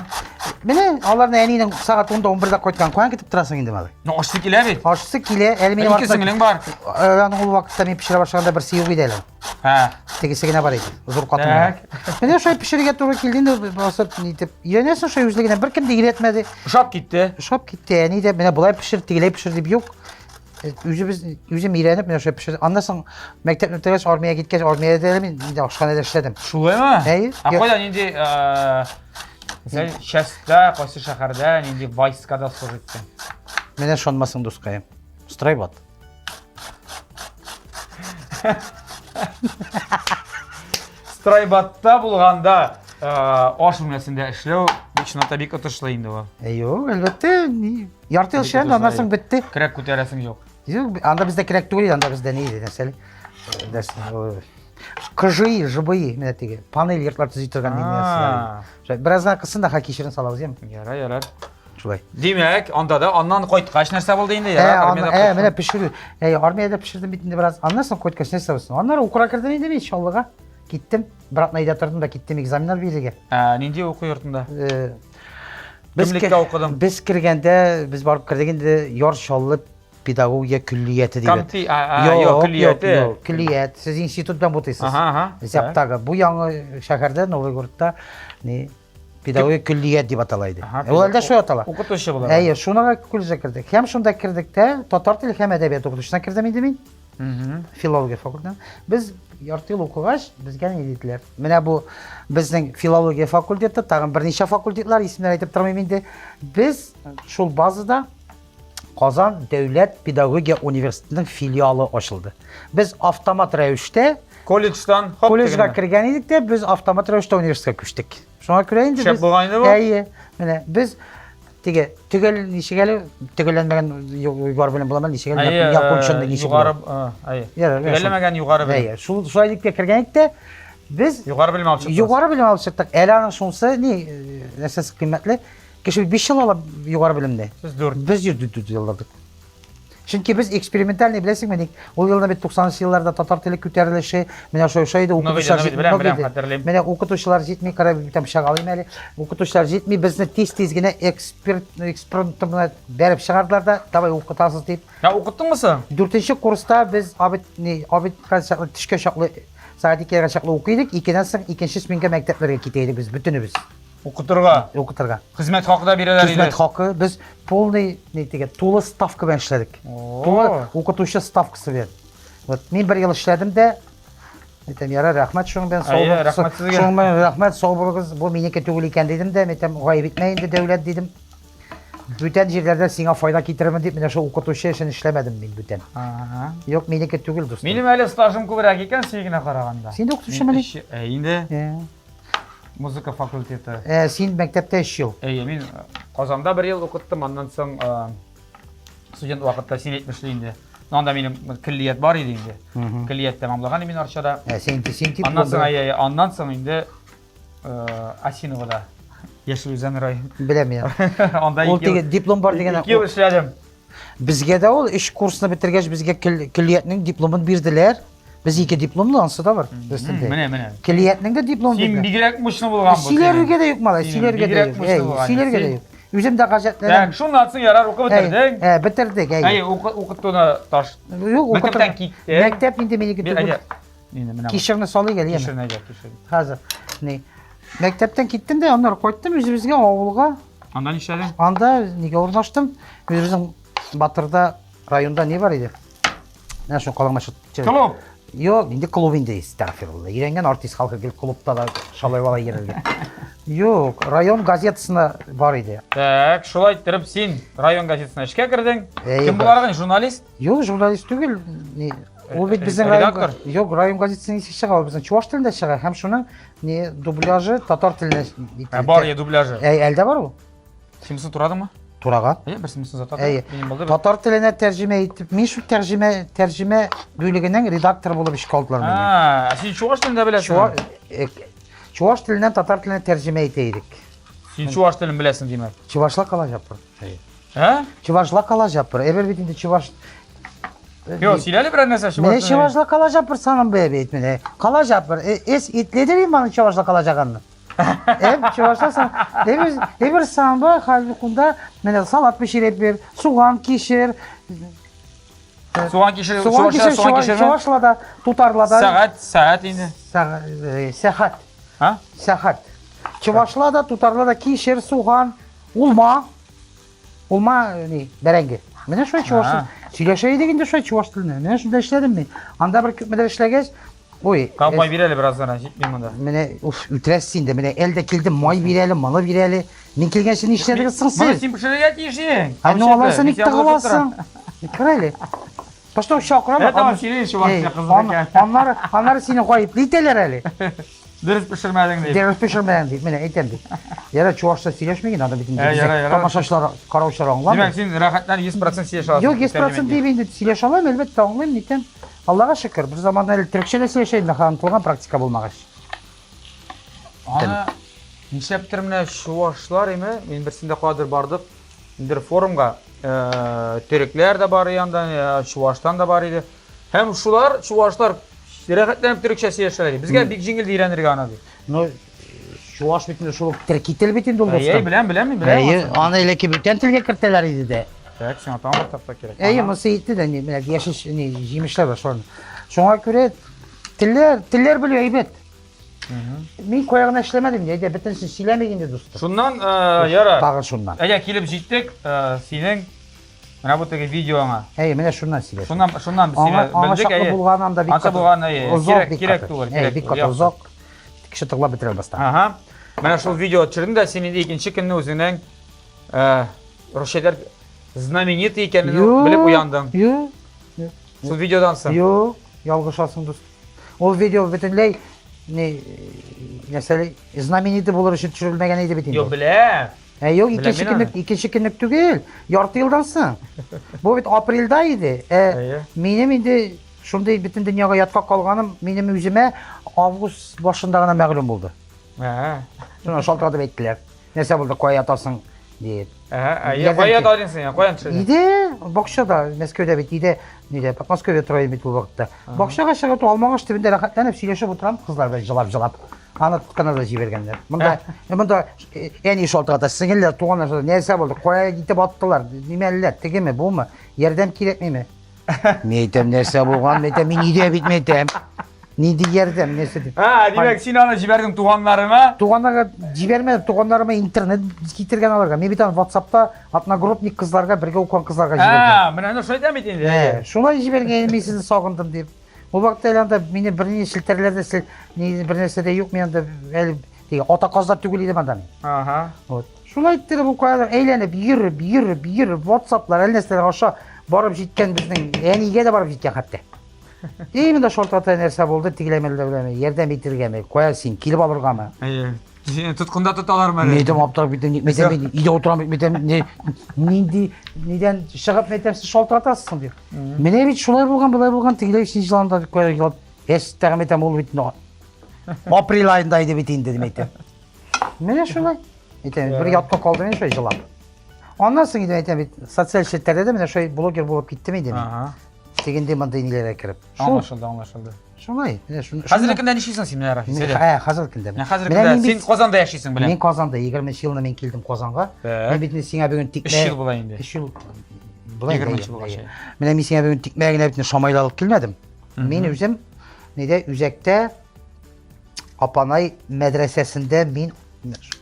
B: Менә аларны әнинең сәгать 10-да 11-дә кайткан. Каян көтеп торасың инде малай?
A: Ну, ашсы килә бит.
B: Ашсы килә, әле минем
A: Ике сеңлең бар.
B: Аның ул вакытта мин пешерә башлаганда берсе юк иде әле.
A: Һә.
B: Тегесе генә бар иде. Зур катын. Менә шулай пешерергә туры килде инде, басып нитеп. Өйрәнәсең шулай үзлегеннән, беркем дә өйрәтмәде.
A: Ошап китте.
B: Ошап китте. Әни дә менә болай пешер, тегеләй пешер дип юк. Үзебез үзем өйрәнеп менә шулай пешердем. Аннан соң мәктәпне бетергәч, армиягә киткәч, армиядә дә мин инде ашханәдә эшләдем.
A: Шулаймы?
B: Әйе.
A: Ә кайда нинди сен частьта, кайсы шәһәрдә, нинди войскада служить иттең?
B: Менә ышанмасың, дускаем. Стройбат.
A: Стройбатта булганда аш бүлмәсендә эшләү Чынлап та бик отышлы инде ул.
B: Юк, әлбәттә, ярты ел эшләдем, аннан соң бетте.
A: Көрәк күтәрәсең юк.
B: Юк, анда бездә көрәк түгел иде, анда бездә ни иде, нәрсә? Нәрсә? КЖИ, ЖБИ, менә теге панель йортлар төзи торган нәрсәләр. Бераз гына кыссын да кишерен салабыз, яме?
A: Ярар, ярар.
B: Шулай.
A: Димәк, анда да аннан кайткач нәрсә булды инде?
B: Ярар, армиядә. Менә пешерү. Әй, армиядә пешердем бит инде бераз. Аннан соң кайткач нәрсә булсын? Аннары укырга кердем инде мин Чаллыга. Киттем. Бер атна өйдә тордым да киттем экзаменнар бирергә.
A: Ә, нинди уку йортында? Э, без Кемлектә укыдың?
B: Без кергәндә, без барып кердек инде Яр Чаллы педагогия көллияте дип.
A: Камти, а, а, юк, көллияте.
B: Юк, көллият. Сез институт белән бутыйсыз.
A: Ага, ага.
B: Зяптагы. Бу яңа шәһәрдә, Новый городта, ни, педагогия көллият дип атала иде. Ул әлдә шулай атала.
A: Укытучы була.
B: Әйе, шунага колледжга кердек. Һәм шунда кердек тә, татар теле һәм әдәбият укытучысына кердем инде мин. Филология факультетына. Без ярты ел укыгач, безгә ни диделәр? Менә бу безнең филология факультеты, тагын берничә факультетлар, исемнәр әйтеп тормыйм инде. Без шул базада Казан дәүләт педагогия университетының филиалы ачылды. Без автомат рәвештә
A: колледждан
B: хоп колледжга кергән идек тә, без автомат рәвештә университетка күчтек. Шуңа күрә инде
A: без Шәп булган инде бу.
B: Әйе. Менә без теге төгәл ничек әле төгәлләнмәгән югары белем буламы ничек әле якончынный
A: ничек югары әйе. Төгәлләмәгән югары белем.
B: Әйе, шул шулай дип кергән идек тә, без
A: югары белем алып чыктык.
B: Югары белем алып чыктык. Әле аның шунысы ни нәрсәсе кыйммәтле? Кеше бит 5 ел ала югары белемне.
A: Сез 4.
B: Без 4 ел алдык. Чөнки без экспериментальный беләсеңме ник? Ул елны бит 90 елларда татар теле күтәрелеше, менә шулай шулай иде,
A: укытучылар җитми. Беләм, беләм, хәтерлим.
B: Менә укытучылар җитми, кара бит пычак алыйм әле. Укытучылар җитми, безне тиз-тиз генә эксперт экспромт белән бәреп чыгардылар да, давай укытасыз дип.
A: Ә укыттыңмы соң?
B: Дүртенче курста без абит ни, абитка чаклы, төшкә чаклы, сәгать икегә чаклы укый идек, икедән соң икенче сменга мәктәпләргә китә идек без бөтенебез.
A: Укытырга.
B: Укытырга.
A: Хезмәт хакы да бирәләр
B: иде. Хезмәт хакы без полный ни дигән тулы ставка белән эшләдек. Тулы укытучы ставкасы белән. Вот мин бер ел эшләдем дә, әйтәм, ярар, рәхмәт шуның белән, сау булыгыз.
A: Рәхмәт сезгә.
B: Шуның белән рәхмәт, сау булыгыз. Бу минеке түгел икән дидем дә, әйтәм, гаеп итмә инде дәүләт дидем. Бүтән җирләрдә сиңа файда китерермен дип, менә шул укытучы эшен эшләмәдем мин бүтән.
A: Ага.
B: Юк, минеке түгел, дустым.
A: Минем әле стажым күбрәк икән синекенә караганда.
B: Син дә укытучымыни?
A: Ә инде. Музыка факультеты.
B: Ә, син мәктәптә өч ел.
A: Әйе, мин Казанда бер ел укыттым, аннан соң студент вакытта син әйтмешли инде. Ну, анда минем көллият бар иде инде. Көллият тәмамлаган мин Арчада.
B: Ә, син син
A: диплом. Аннан соң, әйе, аннан соң инде Осиновода. Яшел Үзән районы.
B: Беләм я.
A: Анда
B: Ул теге диплом бар дигән.
A: Ике ел эшләдем.
B: Безгә дә ул өч курсны бетергәч, безгә көллиятнең дипломын бирделәр. Без ике дипломлы, ансы да бар.
A: Өстендә. Менә, менә.
B: Көллиятнең дә дипломы
A: Син бигрәк мощный булган
B: бу. Сөйләргә дә юк, малай, сөйләргә дә юк. Сөйләргә дә юк. Үзем дә гаҗәпләнәм.
A: Так, шуннан соң ярар укып бетердең.
B: Ә, бетердек,
A: әй. Әй, укытуны таш.
B: Юк,
A: мәктәптән киттең.
B: Мәктәп инде минеке түгел.
A: Инде менә.
B: Кишерне салыйк әле, яме.
A: Кишерне әйдә, кишер.
B: Хәзер. Ни? Мәктәптән киттем дә, аннары кайттым үзебезгә авылга.
A: Анда нишләдең?
B: Анда нигә урнаштым? Үзебезнең Батырда районда ни бар иде? Менә шул калаңма
A: Клуб.
B: Юк, инде клуб инде, астагфирулла. Өйрәнгән артист халкы гел клубта да шалай-валай йөрергә. Юк, район газетасына бар иде.
A: Так, шулай иттереп син район газетасына эшкә кердең. Кем буларак, журналист?
B: Юк, журналист түгел. Ул бит безнең
A: район.
B: Юк, район газетасының ничек чыга, ул безнең чуваш телендә чыга һәм шуның не дубляжы татар теленә.
A: Ә бар я дубляжы.
B: Әй, әлдә бар ул.
A: Син монысын турадыңмы?
B: Турага.
A: Әйе, берсен монысын
B: зата. Әйе. Татар теленә тәрҗемә итеп, мин шул тәрҗемә тәрҗемә бүлегенең редакторы булып эшкә алдылар
A: мине. А, син чуваш телен дә беләсең?
B: Э, чуваш теленнән татар теленә тәрҗемә итә идек.
A: Син чуваш телен беләсең, димәк.
B: Чувашлар калачакпыр.
A: Әйе. Ә?
B: Чувашла калачакпыр. Әбер бит инде чуваш
A: Йо, сөйлә әле берәр нәрсә
B: чуваш. Менә чувашла калачакпыр саным бе бит менә. Калачакпыр. Эс итледер маны чувашла калачаганны. Эп чувашла сан. Эбер эбер санба хәзер менә салат пешереп бер, суган кишер.
A: Суган кишер, суган кишер, суган кишер.
B: Чувашлада, тутарлада.
A: Сәгать, сәгать инде.
B: Сәгать.
A: А?
B: Сәгать. Чувашлада, тутарлада кишер, суган, улма. Улма ни, бәрәңге. Менә шулай чуваш сөйләшә идек инде шулай чуваш телендә. Менә шунда эшләдем мин. Анда бер күпмедер эшләгәч, ой,
A: Кап май бир әле бераз гына, җитми монда.
B: Менә, уф, үтерәсез инде. Менә әле дә килде, май бир әле, моны бир әле. Мин килгәнче нишләдегез соң
A: сез? Моны син пешерергә тиеш идең.
B: Ә ну алайса ник тыгыласың? Кер әле. Пошто чакырам.
A: Это вообще чуваш кызы икән.
B: Аннары, аннары сине гаепле итәләр әле.
A: Дөрес пешермәдең дип.
B: Дөрес пешермәдең дип, менә әйтәм бит. Ярар, чуашча сөйләшмик инде, анда бит инде.
A: Ярар, ярар.
B: Тамашачылар, караучылар аңламый.
A: Димәк, син рәхәтләнеп 100% сөйләшә аласың.
B: Юк, 100% дип инде сөйләшә алам, әлбәттә, аңлыйм, нитәм. Аллага шөкер, бер заманда әле төрекчә дә сөйләшә идем, онытылган практика булмагач.
A: Аны нишләптер менә чуашлар име, мин берсендә кадер бардык, бер форумга, э, төрекләр дә бар янда, э, чуаштан да бар иде. Һәм шулар, чуашлар рәхәтләнеп төрекчә сөйләшәләр. Безгә бик җиңел өйрәнергә аны ди.
B: Ну, чуаш бит инде шул төрки тел бит инде ул
A: Әйе,
B: дустым.
A: беләм, беләм, мин беләм.
B: Әйе, аны элекке бүтән телгә кертәләр иде дә.
A: Так, сиңа тагын бер тапта кирәк.
B: Әйе, монысы итте дә, менә яшел ни җимешләр бар шуларны. Шуңа күрә телләр, телләр белү әйбәт. Мин кая гына эшләмәдем, әйдә бөтенесен сөйләмик инде, дустым.
A: Шуннан, э, ярар.
B: Тагын шуннан.
A: Әйдә килеп җиттек, э, синең менә бу теге видеоңа.
B: Әйе, менә шуннан сөйләш.
A: Шуннан, шуннан без
B: Аңа,
A: сине
B: аңа
A: белдек,
B: чаклы
A: әйе.
B: булган анда бик
A: Анча
B: каты.
A: булган, әйе.
B: Озак
A: Кирәк,
B: бик
A: кирәк
B: каты.
A: түгел,
B: Әйе,
A: кирәк
B: бик
A: түгел,
B: каты
A: яхшы.
B: озак. Кеше тыңлап бетерә алмастан.
A: Ага. Менә шул видео төшердең дә, син инде икенче көнне үзеңнең э, русча знаменитый икәнен белеп уяндың.
B: Юк.
A: Шул видеодан соң.
B: Юк, ялгышасың, дус. Ул видео бөтенләй не нәрсәле знаменитый булыр өчен төшерелмәгән иде бит инде.
A: Юк, беләм.
B: Ә юк,
A: Беләм
B: икенче
A: мин аны.
B: көнлек, икенче көнлек түгел, ярты елдан соң. Бу бит апрельдә иде. Ә
A: Әйе.
B: минем инде шундый бөтен дөньяга ятка калганым минем үземә август башында гына мәгълүм булды.
A: Ә.
B: Шуны шалтыратып әйттеләр. Нәрсә булды, кая ятасың дип.
A: Әһә, әйе, кая ятадың син, каян төшердең?
B: Иде, бакчада, Мәскәүдә бит, иде, нидә, Подмосковье тора идем бит ул вакытта. Бакчага чыгып, алмагач төбендә рәхәтләнеп сөйләшеп утырам, кызлар белән җылап-җылап. Аны тотканнар да җибәргәннәр. Монда, монда әни шалтырата, сеңелләр, туганнар шалтырата, нәрсә булды, кая китеп аттылар, нимәлеләр, тегеме, бумы, ярдәм кирәкмиме? Мин әйтәм, нәрсә булган, мин әйтәм, мин өйдә бит, мин әйтәм. Нинди ярдәм, нәрсә дип.
A: Ә, димәк, син аны җибәрдең туганнарыңа?
B: Туганнарга җибәрмәдем, туганнарыма интернет китергән аларга. Мин бит аны WhatsAppта одногруппник кызларга, бергә укыган кызларга җибәргән.
A: Ә, менә шулай әйтәм бит инде.
B: Ә, шулай җибәргән, мин сезне сагындым дип. Ул вакытта әле анда мине бернинди челтәрләрдә сел, ни бер нәрсә дә юк, мин анда әле теге ата казлар түгел идем анда мин.
A: Ага.
B: Вот. Шулай иттереп ул каядыр әйләнеп йөреп, йөреп, йөреп, WhatsAppлар, әллә нәрсәләр аша барып җиткән безнең әнигә дә барып җиткән хәтта. И монда шалтырата нәрсә булды, тегеләй мәллә беләме, ярдәм итергәме, кая син, килеп алыргамы?
A: Әйе. Сине тоткында тоталармы әле?
B: Мин әйтәм, аптырап киттем, ник мәйтәм, мин өйдә утырам бит, мәйтәм, не, нинди, нидән чыгып мәйтәм, сез шалтыратасыз соң дип. Менә бит шулай булган, болай булган, тегеләй өченче еланда дип кая елап, әс тагын мәйтәм, ул бит апрель аенда иде бит инде, дип әйтәм. Менә шулай. Әйтәм, бер ятка калдым инде шулай җылап. Аннан соң инде әйтәм бит, социаль челтәрдә дә менә шулай блогер булып киттем инде мин.
A: Ага.
B: Тегенде мондый ниләргә кереп. Шул,
A: Аңлашылды, аңлашылды.
B: шулай. Менә шуны.
A: Хәзерге көндә нишлисең син, менә Рафис? Әйдә.
B: Ә, хәзерге көндә.
A: Менә хәзерге
B: Менә
A: көндә
B: мин
A: син
B: бит-
A: Казанда яшисең беләм.
B: Мин Казанда 20 елны мин килдем Казанга.
A: Так.
B: Мин бит инде сиңа бүген тикмә.
A: Өч ел була инде.
B: 3 ел була инде.
A: 20 булгач.
B: Әйе. Менә мин сиңа бүген тикмә генә бит шамайл алып килмәдем. Мин үзем нидә үзәктә Апанай мәдрәсәсендә мин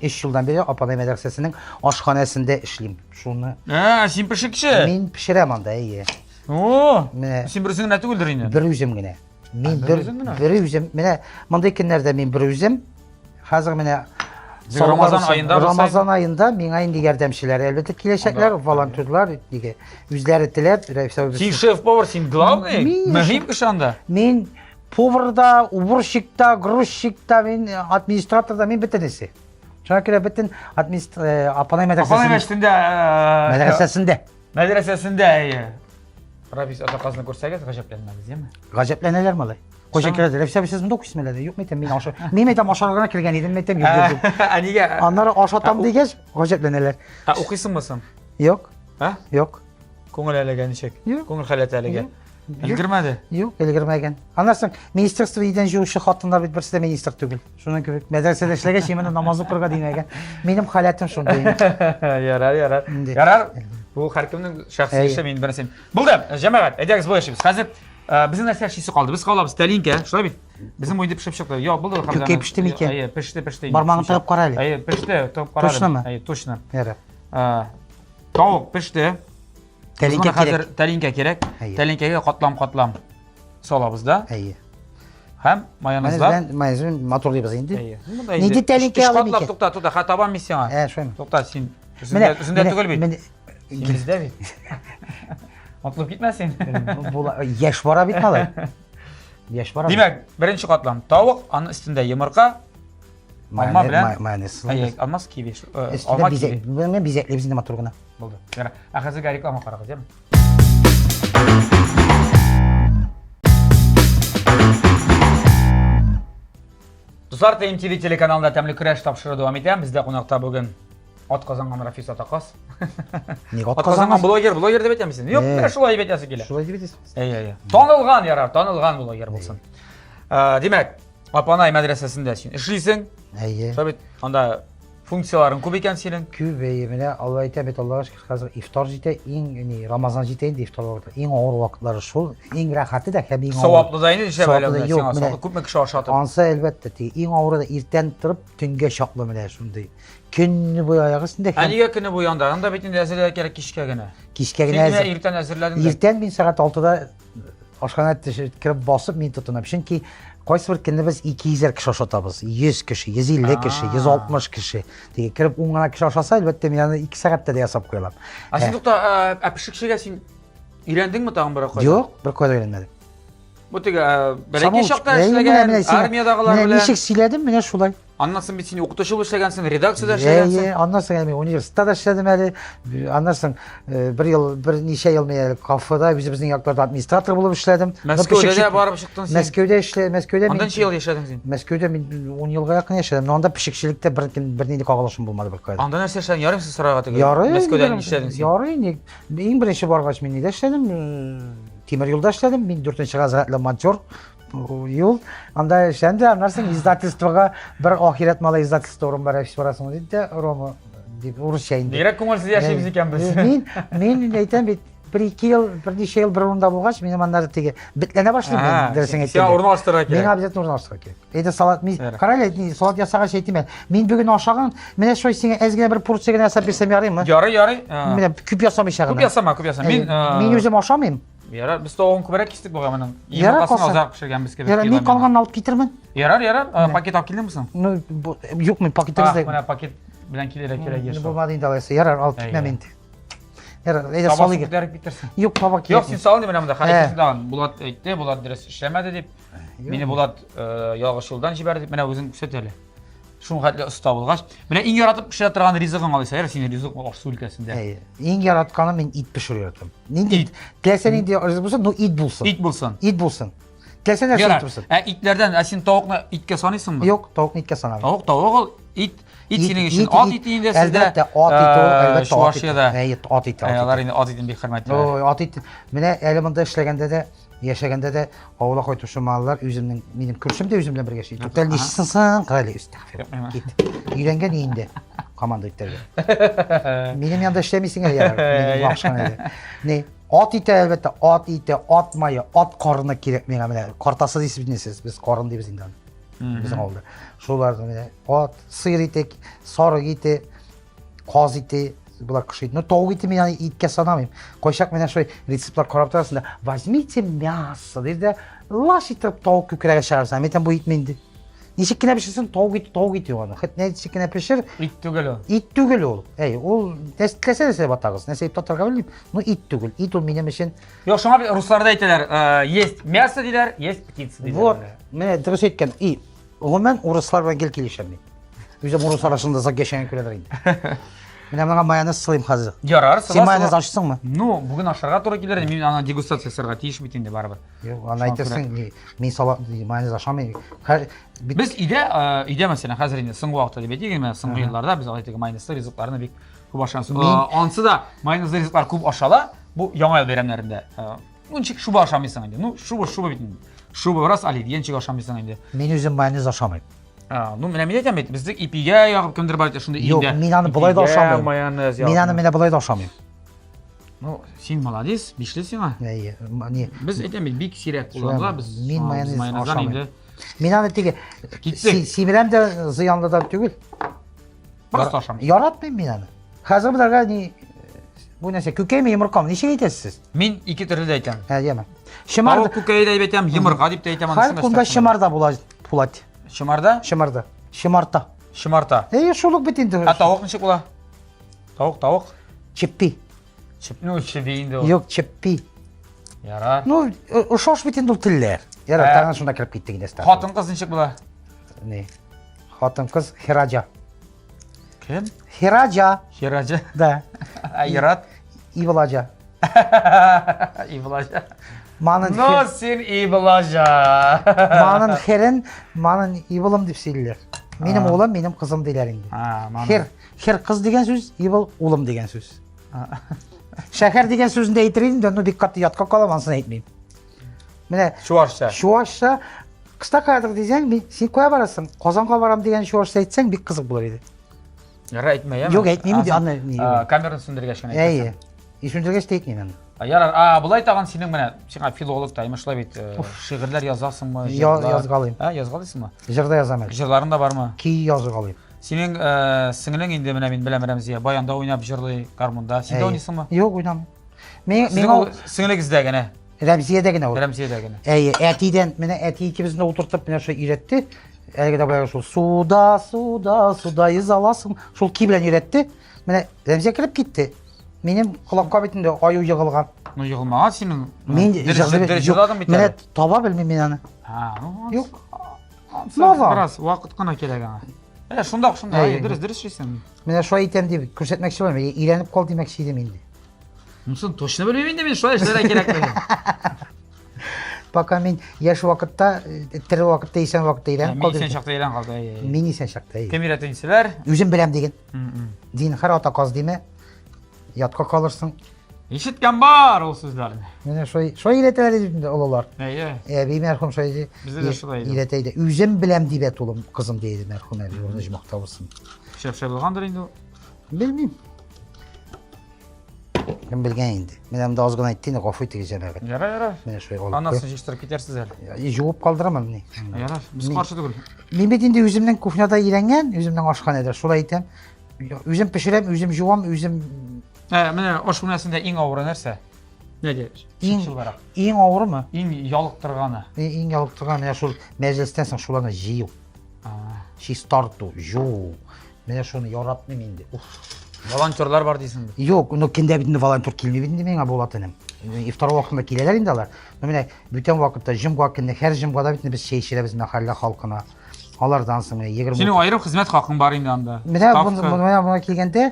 B: 3 елдан бирле Апанай мәдрәсәсенең ашханәсендә эшлим. Шуны
A: Ә, син пешекче.
B: мин пешерәм анда, әйе.
A: О,
B: Менә
A: син бер үзең генә түгелдер инде.
B: бер үзем генә. Мин
A: бер
B: бер
A: үзең генә?
B: бер үзем. Менә мондый көннәрдә мин бер үзем. Хәзер менә
A: Син Рамазан аенда булса
B: Рамазан аенда миңа инде ярдәмчеләр әлбәттә киләчәкләр, волонтерлар, нигә үзләре теләп, Рәфис абый
A: Син шеф-повар, син главный,
B: Мин-
A: мөһим кеше анда.
B: Мин повар да, уборщик та, грузчик та, мин администратор да, мин бөтенесе. Шуңа күрә бөтен администр Апанай
A: Апанай
B: мәдрәсәсендә.
A: мәчетендә
B: Мәдрәсәсендә.
A: Мәдрәсәсендә, әйе. Рафис ата казны күрсәгез, гаҗәпләнмәгез, яме?
B: Гаҗәпләнәләр малай. Кайчан керәләр? Рәфис абый, сез монда укыйсызмы әллә? Юк, мәйтәм, мин аша. Мин мәйтәм, ашарга гына кергән идем, мәйтәм, юк, юк, юк.
A: Ә нигә?
B: Аннары ашатам дигәч, гаҗәпләнәләр.
A: Ә укыйсыңмы соң?
B: Юк,
A: Ә?
B: юк.
A: Күңел әлегә ничек?
B: Юк.
A: Күңел халәте әлегә.
B: Юк.
A: Өлгермәде.
B: Юк, өлгермәгән. Аннан соң министерство өйдән җыючы хатыннар бит берсе дә министр түгел. Шуның кебек мәдрәсәдә эшләгәч, именно намаз укырга димәгән. Минем халәтем шундый.
A: Ярар, ярар.
B: Инде.
A: Ярар. Бу һәркемнең шәхси
B: Әйе.
A: эше, мин беренче. Булды, җәмәгать, әйдәгез болай эшлибез. Хәзер э, безнең нәрсә эшлисе калды? Без калабыз тәлинкә, шулай бит? Безнең бу инде пешеп чыкты. Юк, булды хәзер.
B: Күкәй пеште микән?
A: Әйе, пеште, пеште. инде.
B: Бармагын тыгып кара әле.
A: Әйе, пеште, тыгып карадым.
B: Точномы?
A: Әйе, точно.
B: Ярар.
A: Э, Тавык пеште.
B: Тәлинкә
A: Без моны хәзер
B: кирәк.
A: тәлинкә кирәк.
B: Әйе.
A: Тәлинкәгә катлам-катлам салабыз да.
B: Әйе.
A: Һәм майонезлар.
B: Майонез белән майонез белән матурлыйбыз инде.
A: Әйе.
B: Нинди тәлинкә
A: Өч
B: алыйм
A: катлап
B: икән?
A: тукта, тукта, ха табам мин сиңа.
B: Ә, шулаймы?
A: Тукта, син үзеңдә үзеңдә түгел бит.
B: Менә
A: Син бездә бит. Атлып китмә син.
B: була яшь бара бит малай. Яшь бара. бит.
A: Димәк, беренче катлам тавык, аның өстендә йомырка. Алма белән
B: майонез.
A: Әйе, алмаз киви. Алма киви.
B: Менә бизәклибез инде матур гына.
A: Булды. Ярар. Ә хәзергә реклама карагыз, яме? Дуслар, ТМТВ телеканалында тәмле көрәш тапшыруы дәвам итә. Бездә кунакта бүген ат казанган Рафис Атакас.
B: Ник ат
A: Ат казанган блогер, блогер дип әйтәмсең? Юк, менә шулай дип әйтәсе килә.
B: Шулай дип әйтәсең.
A: Әйе, әйе. Танылган ярар, танылган блогер булсын. Димәк, Апанай мәдрәсәсендә син эшлисең.
B: Әйе.
A: Шулай бит, анда функцияләрең күп икән синең.
B: Күп, әйе. Менә Алла әйтә бит, Аллага шөкер, хәзер ифтар җитә, иң ни, Рамазан җитә инде ифтар вакыты. Иң авыр вакытлары шул, иң рәхәте дә һәм иң авыр.
A: Саваплы да инде нишләп әле
B: Саваплы да
A: менә
B: юк,
A: сиңа
B: менә
A: саваплы. Күпме кеше ашатып.
B: Ансы әлбәттә, теге иң авыры да иртән торып төнгә чаклы менә шундый. Көне буе аяк өстендә
A: Ә
B: һәм
A: нигә көне буе анда? Анда бит инде әзерләргә кирәк кичкә генә.
B: кичкә
A: Син
B: генә
A: менә
B: әзер.
A: иртән әзерләдең дә.
B: Иртән мин сәгать 6-да ашханә төшеп кереп басып мин тотынам. Чөнки кайсы бер көнне без 200 кеше ашатабыз. 100 кеше, 150 кеше, 160 кеше. Теге кереп 10 гына кеше ашаса, әлбәттә, мин аны 2 сәгатьтә дә ясап куя алам.
A: Ә син тукта, ә пешекчегә син өйрәндеңме тагын бер кайда?
B: Юк, бер кайда өйрәнмәдем.
A: Бу теге бәләкәй чакта эшләгән, армиядагылар белән.
B: Ничек сөйләдем, менә шулай.
A: Аннан соң бит син укытучы булып эшләгәнсең, редакциядә эшләгәнсең.
B: Әйе, аннан соң мин университетта да эшләдем әле. Аннан соң э, бер ел, берничә ел мин әле кафеда үзебезнең якларда администратор булып эшләдем.
A: Мәскәүдә дә барып чыктың син.
B: Мәскәүдә эшлә, Мәскәүдә мин.
A: Анда ничә ел яшәдең син?
B: Мәскәүдә мин 10 елга якын яшәдем. Но анда пешекчелектә бер бернинди кагылышым булмады бер кайда.
A: Анда нәрсә эшләдең? Ярый син сорарга теге.
B: Ярый.
A: Мәскәүдә нишләдең син?
B: Ярый, иң беренче баргач мин нидә эшләдем? Э, тимер юлда эшләдем. Мин 4 разрядлы монтер юл. Анда эшләдем дә, аннан соң издательствога бер ахирәт малай издательство урын бар, эш барасың диде дә, Рома дип урысча инде.
A: Бигрәк күңелсез яшибез икән без.
B: Мин мин инде әйтәм бит, бер ике ел, берничә ел бер урында булгач, минем аннары теге бетләнә башлыйм мин, дөресен әйткәндә.
A: Сиңа урнаштырырга кирәк.
B: Миңа обязательно урнаштырырга кирәк. Әйдә салат, мин карале, салат ясагач әйтим әле. Мин бүген ашаган, менә шулай сиңа әз генә бер порция генә ясап бирсәм ярыймы?
A: Ярый, ярый.
B: Менә күп ясамыйча гына.
A: Күп ясама, күп ясама. Мин
B: мин үзем ашамыйм.
A: Ярар, без тавыгын күбрәк кистек бугай моның. Йомыркасын азрак пешергәнбез кебек.
B: Ярар, мин калганын алып китермен.
A: Ярар, ярар. Пакет алып килдеңме соң?
B: Ну, юк, мин пакетыбыз
A: да. Менә пакет белән килергә кирәк еш.
B: Булмады инде алайса. Ярар, алып китмәм инде. Ярар, әйдә салыйк.
A: Күтәреп китерсең.
B: Юк, таба
A: кирәк. Юк, син сал инде менә монда. Хәзер тагын Булат әйтте, Булат дөрес эшләмәде дип. Мине Булат ялгыш юлдан җибәрде дип, менә үзең күрсәт әле. Шуның хәтле оста булгач. Менә иң яратып пешерә торган ризыгың алайса, ярар, синең ризык аш-су өлкәсендә.
B: Әйе. Иң яратканым мин ит пешерү яратам. Нинди ит? Теләсә нинди ризык булсын, но ит булсын.
A: Ит булсын.
B: Ит булсын. Теләсә нәрсә ит булсын.
A: Ә итләрдән, ә син тавыкны иткә саныйсыңмы?
B: Юк, тавыкны иткә санамыйм.
A: Тавык тавык ул, ит ит синең өчен ат ите инде сездә.
B: Әлбәттә, ат ите ул, әлбәттә,
A: Чувашиядә.
B: Әйе, ат ите.
A: Алар инде ат итен бик хөрмәтлиләр.
B: Ой, ат ите. Менә әле монда эшләгәндә дә Яшәгәндә дә авылга кайтучы маллар үземнең, минем күршем дә үзем белән бергә яши. Туктале, нишлисең соң? Карале, өстәгъфирулла. Кит. Өйрәнгән инде команда итәргә. Минем янда эшләмисең әле ярар. Минем вакшан әле. Не, ат ите әлбәттә, ат ите, ат мае, ат карыны кирәк миңа менә. Картасы дисез бит сез, без карын дибез инде аны. Безнең авылда. Шуларны менә ат, сыер ите, сарык ите, Каз ите, болар кош ите. Ну, тавык ите мин аны иткә санамыйм. Кайчак менә шулай рецептлар карап торасың да, возьмите мясо, ди дә, лаш итеп тавык күкрәге чыгарсың. Мин әйтәм, бу итме инде? Ничек кенә пешерсен, тавык ите, тавык ите аны. Хет ничек кенә пешер.
A: Ит түгел ул.
B: Ит түгел ул. Әй, ул теләсә нәрсә батагыз. Нәрсә итеп татарга белмим. Ну, ит түгел. Ит ул минем өчен.
A: Юк, шуңа бит русларда әйтәләр, э, есть мясо диләр, есть птица диләр.
B: Вот, менә дөрес әйткән. И, Гомумән, урыслар белән гел килешәм мин. Үзем урыс арасында озак яшәгән күрәдер инде. Менә моңа майонез сылыйм хәзер.
A: Ярар,
B: Син майонез ашыйсыңмы?
A: Ну, бүген ашарга туры килер, мин аны дегустация ясарга тиеш бит инде барыбер.
B: Юк, аны әйтерсең, мин салат майонез ашамыйм.
A: Без өйдә, өйдә мәсәлән, хәзер инде соңгы вакытта дип әйтик, менә соңгы елларда без алай теге майонезлы ризыкларны бик күп ашамыз. Ансы да майонезлы ризыклар күп ашала, бу Яңа ел бәйрәмнәрендә. Ну, ничек шуба ашамыйсың инде? Ну, шуба, шуба бит инде. Шуба бераз оливье ничек ашамыйсың инде?
B: Мин үзем майонез ашамыйм.
A: А, ну, менә мин әйтәм бит, безнең ипигә ягып кемдер бар икән шундый
B: Юк, мин аны болай да ашамыйм.
A: Майонез
B: Мин аны менә болай да ашамыйм.
A: Ну, син молодец, бишле сиңа.
B: Әйе, не.
A: Без әйтәм бит, бик сирәк кулланыла, без
B: мин майонез ашамыйм. Мин аны теге симерәм дә зыянлы да түгел.
A: Просто ашамыйм.
B: Яратмыйм мин аны. Хәзер боларга ни бу нәрсә күкәйме йомыркамы? Ничек әйтәсез сез?
A: Мин ике төрле дә әйтәм.
B: Ә, яме.
A: Шымар Тавык күкәе дә әйтәм, йомырка дип тә әйтәм.
B: Хәл кунда шымарда була, булат.
A: Шымарда?
B: Шымарда. Шымарта.
A: Шымарта.
B: Әйе, шул ук бит инде.
A: Ә тавык ничек була? Тавык, тавык.
B: Чеппи.
A: Чеп, ну, чеби инде ул.
B: Юк, чеппи.
A: Ярар.
B: Ну, ошаш бит инде ул телләр. Ярар, тагын шунда кереп киттек инде.
A: Хатын-кыз ничек була?
B: Не? Хатын-кыз Хираҗа.
A: Кем?
B: Хираҗа.
A: Хираҗа.
B: Да.
A: Ә ир-ат?
B: Ивлаҗа.
A: Ивлаҗа.
B: Манын
A: Но син Ивлаҗа.
B: Манын херен, манын ивлым дип сөйлиләр. Минем улым, минем кызым диләр инде. Хер, хер кыз дигән сүз, ивл улым дигән сүз. Шәһәр дигән сүзен дә әйтер идем дә, но бик каты ятка калам, анысын әйтмим. Менә
A: Чуашча.
B: Чуашча кыста каядыр дисәң, мин син кая барасың? Казанга барам дигән чуашча әйтсәң, бик кызык булыр иде.
A: Ярар, әйтмә, яме?
B: Юк, әйтмим инде, аны ни.
A: Камераны сүндергәч кенә
B: әйтәсең. Әйе. И сүндергәч тә әйтмим аны.
A: Ярар, а болай тагын синең менә сиңа филолог та, шулай бит, э, шигырьләр язасыңмы?
B: Язгалыйм.
A: Ә, язгалыйсыңмы?
B: Җыр да язам әле.
A: Җырларың да бармы?
B: Көй язгалыйм.
A: Синең э, сеңлең инде менә мин беләм Рәмзия, баянда уйнап җырлый, гармунда. Син дә уйныйсыңмы?
B: Юк, уйнамыйм.
A: Мин миңа сеңлегездә генә.
B: Рәмзиядә генә ул.
A: Рәмзиядә генә.
B: Әйе, әтидән менә әти икебезне утыртып менә шул өйрәтте. Әлеге дә баягы шул суда, суда, суда йөзә аласың. Шул ки белән өйрәтте. Менә Рәмзия кереп китте. Минем колакка бит инде аю егылган.
A: Ну егылмаган синең.
B: Мин җырладым бит. Менә таба белмим мин аны.
A: Ha, ну,
B: Юк.
A: Бераз вакыт кына кирәк аңа. Менә шунда шунда, дөрес, дөрес эшлисең.
B: Менә шулай итәм дип күрсәтмәкче булам. Өйрәнеп кал димәкче идем инде.
A: Монысын точно белмим инде мин, шулай эшләргә кирәклеген.
B: Пока мин яшь вакытта, э, тере вакытта, исән вакытта өйрәнеп
A: калдым. Мин исән чакта өйрән калды.
B: Мин исән чакта.
A: Кем өйрәтә дисәләр?
B: Үзем беләм диген. Зинһар ата каз димә. Ятка калырсың.
A: Ишеткән бар ул сүзләрне.
B: Менә шулай, шулай өйрәтәләр иде инде олылар.
A: Әйе.
B: Әби мәрхүм шулай иде.
A: Бездә дә шулай
B: иде. Өйрәтә иде. Үзем беләм дип әйт, улым, кызым ди иде мәрхүм әби, урыны җомакта булсын.
A: Шәп шәп булгандыр инде ул.
B: Белмим. Кем белгән инде. Менә монда аз гына әйтте инде, гафу итегез җәмәгать.
A: Ярар, ярар.
B: Менә шулай алып.
A: Аннан соң җыештырып китәрсез әле.
B: Жуып калдырамын ни.
A: Ярар, без каршы түгел.
B: Мин бит инде үземнең кухняда өйрәнгән, үземнең ашханәдә шулай итәм. Үзем пешерәм, үзем жуам, үзем
A: Ә, менә аш бүлмәсендә иң авыры нәрсә? Нәде?
B: Иң, иң авырымы?
A: Иң ялыктырганы.
B: Иң ялыктырганы менә шул мәҗлестән соң шуларны җыю. Чистарту, жуу. Менә шуны яратмыйм инде. Уф.
A: Волонтерлар бар дисеңме?
B: Юк, ну кендә бит инде волонтер килми бит инде миңа Булат энем. Ифтар вакытында киләләр инде алар. Ну менә бүтән вакытта җомга көнне, һәр җомгада бит без чәй эчерәбез мәхәллә халкына. Алардан соң менә 20
A: Синең аерым хезмәт хакың бар инде анда.
B: Менә менә моңа килгәндә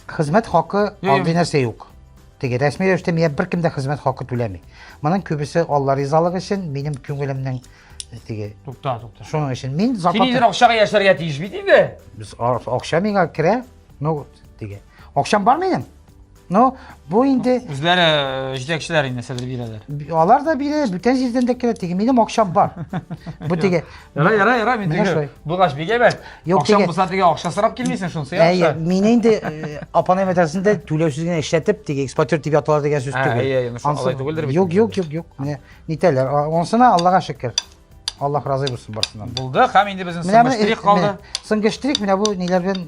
B: хезмәт хакы андый нәрсә юк. Теге рәсми рәвештә миңа беркем дә хезмәт хакы түләми. Моның күбесе Алла ризалыгы өчен, минем күңелемнең теге.
A: Тукта, тукта.
B: Шуның өчен мин
A: закон. Син инде акчага яшәргә тиеш бит инде.
B: Без акча миңа керә, ну теге. Акчам бар минем. Ну, бу инде
A: үзләре э, җитәкчеләр инде нәрсәдер бирәләр.
B: Алар да бирә, бүтән җирдән дә керә. Теге минем акчам бар. Бу теге.
A: Яра, яра, яра, мин теге. Булгач бик әйбәт. Акчаң булса теге акча сорап килмисең, шунысы
B: яхшы. Әйе, мине инде э, апанай мәдрәсәсендә түләүсез генә эшләтеп, теге эксплуатер дип яталар дигән сүз түгел.
A: Әйе, әйе, алай түгелдер
B: бит. Юк, юк, юк, юк. Менә нитәләр. Онсына Аллага шөкер. Аллаһ разый булсын барсыннан.
A: Булды, һәм инде безнең соңгы штрих калды.
B: Соңгы штрих менә бу ниләр белән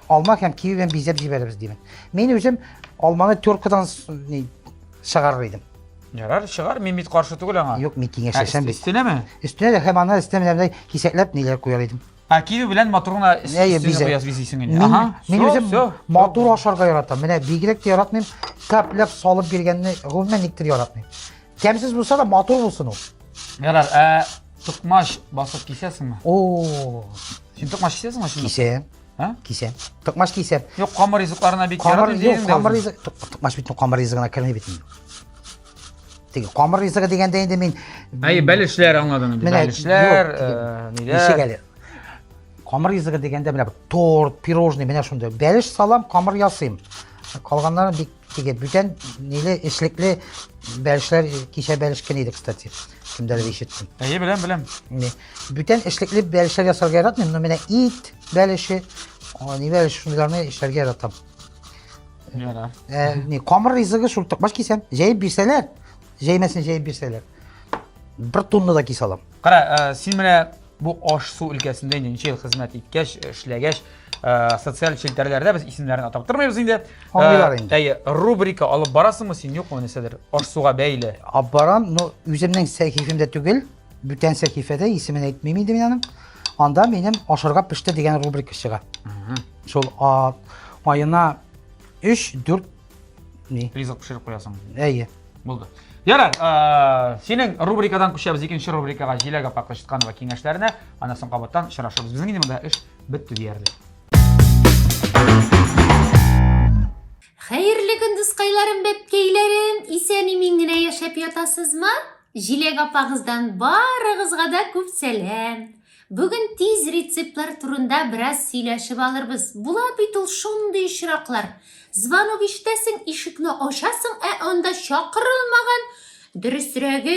B: алма һәм киви белән бизәп җибәрәбез димен. Мин үзем алманы теркадан чыгарыр идем.
A: Ярар, чыгар, мин бит каршы түгел аңа.
B: Юк, мин киңәшләшәм бит.
A: Өстенәме?
B: Өстенә дә һәм аны өстенә менә кисәкләп ниләр куяр идем.
A: Ә киви белән матур гына өстенә куяс бизисең инде.
B: Ага. Мин үзем матур ашарга яратам. Менә бигрәк тә яратмыйм. Кәпләп салып биргәнне гомумән никтер яратмыйм. Тәмсез булса да матур булсын ул.
A: Ярар, ә токмач басып кисәсеңме?
B: О.
A: Син токмач кисәсеңме шунда?
B: Кисәм.
A: Ә?
B: Кисәм. Токмач кисәм.
A: Юк, камыр ризыкларына бик яратмыйм
B: дидең дә. Камыр ризык, токмач бит камыр ризыгына керми бит инде. Теге камыр ризыгы дигәндә инде мин
A: Әй, бәлешләр аңладым инде. Бәлешләр, э,
B: ниләр. Ничек әле? Камыр ризыгы дигәндә менә торт, пирожный, менә шундый. Бәлеш салам, камыр ясыйм. Калганнарын бик теге бүтән ниле эшлекле бәлешләр кичә бәлеш кенә иде, кстати. Кемдәдер ишеттем.
A: Әйе, беләм, беләм.
B: Не. Бүтән эшлекле бәлешләр ясарга яратмыйм, но менә ит бәлеше, ни бәлеш шундыйларны эшләргә яратам.
A: Ярар.
B: Ә, ни, камыр ризыгы шул токмач кисәм, җәеп бирсәләр, җәймәсен җәеп бирсәләр. Бер тонна да кисә алам.
A: Кара, ә, син менә бу аш-су өлкәсендә инде ничә ел хезмәт иткәч, эшләгәч, ә, социаль челтәрләрдә без исемнәрен атап тормыйбыз инде.
B: Аңлыйлар инде.
A: Әйе, рубрика алып барасыңмы син, юкмы нәрсәдер? Аш-суга бәйле.
B: Алып барам, но үземнең сәхифемдә түгел, бүтән сәхифәдә, исемен әйтмим инде мин аның. Анда минем ашарга пеште дигән рубрика чыга. Шул аена 3-4 ни?
A: Ризык пешереп куясың.
B: Әйе.
A: Булды. Ярар, э, синең рубрикадан күчәбез икенче рубрикага Җиләк апа Кычытканова киңәшләренә. Аннан соң кабаттан очрашырбыз. Безнең инде монда эш бетте диярлек.
C: Хәерле көн, дускайларым, бәбкәйләрем! Исән-имин генә яшәп ятасызмы? Җиләк апагыздан барыгызга да күп сәлам! Бүген тиз рецептлар турында бераз сөйләшеп алырбыз. Була бит ул шундый очраклар. Звонок ишетәсең, ишекне ачасың, ә анда чакырылмаган, дөресрәге,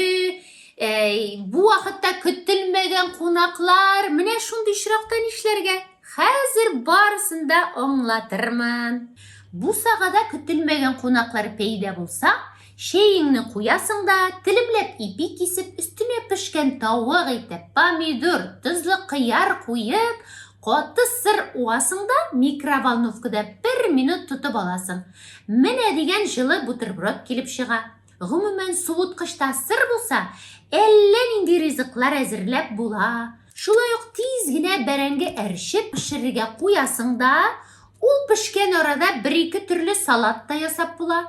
C: әй, бу вакытта көтелмәгән кунаклар. Менә шундый очракта нишләргә? Хәзер барысын да аңлатырмын. Бусагада көтелмәгән кунаклар пәйда булса, чәеңне куясың да, телемләп ипи кисеп, өстенә пешкән тавык ите, помидор, тозлы кыяр куеп, каты сыр уасың да, микроволновкада бер минут тотып аласың. Менә дигән җылы бутерброд килеп чыга. Гомумән, суыткычта сыр булса, әллә нинди ризыклар әзерләп була. Шулай ук тиз генә бәрәңге әрчеп пешерергә куясың да, ул пешкән арада бер-ике төрле салат та ясап була.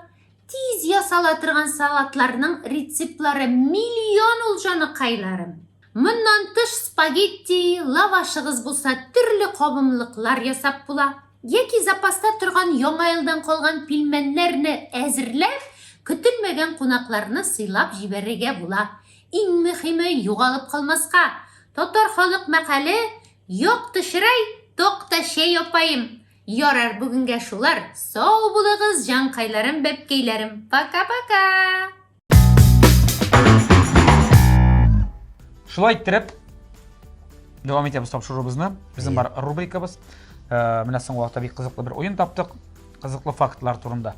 C: Тиз ясала торган салатларның рецептлары миллион ул, җаныкайларым. Моннан тыш спагетти, лавашыгыз булса, төрле кабымлыклар ясап була. Яки запаста торган Яңа елдан калган пилмәннәрне әзерләп, көтелмәгән кунакларны сыйлап җибәрергә була. Иң мөхиме, югалып калмаска. Татар халык мәкале, Якты чырай, такта чәй апаем. Ярар, бүгенгә шулар. Сау булыгыз, җанкайларым, бәбкәйләрем. Пока-пока!
A: Шулай иттереп, дәвам итәбез тапшыруыбызны. Безнең бар рубрикабыз. Э, менә соңгы вакытта бик кызыклы бер уен таптык. Кызыклы фактлар турында.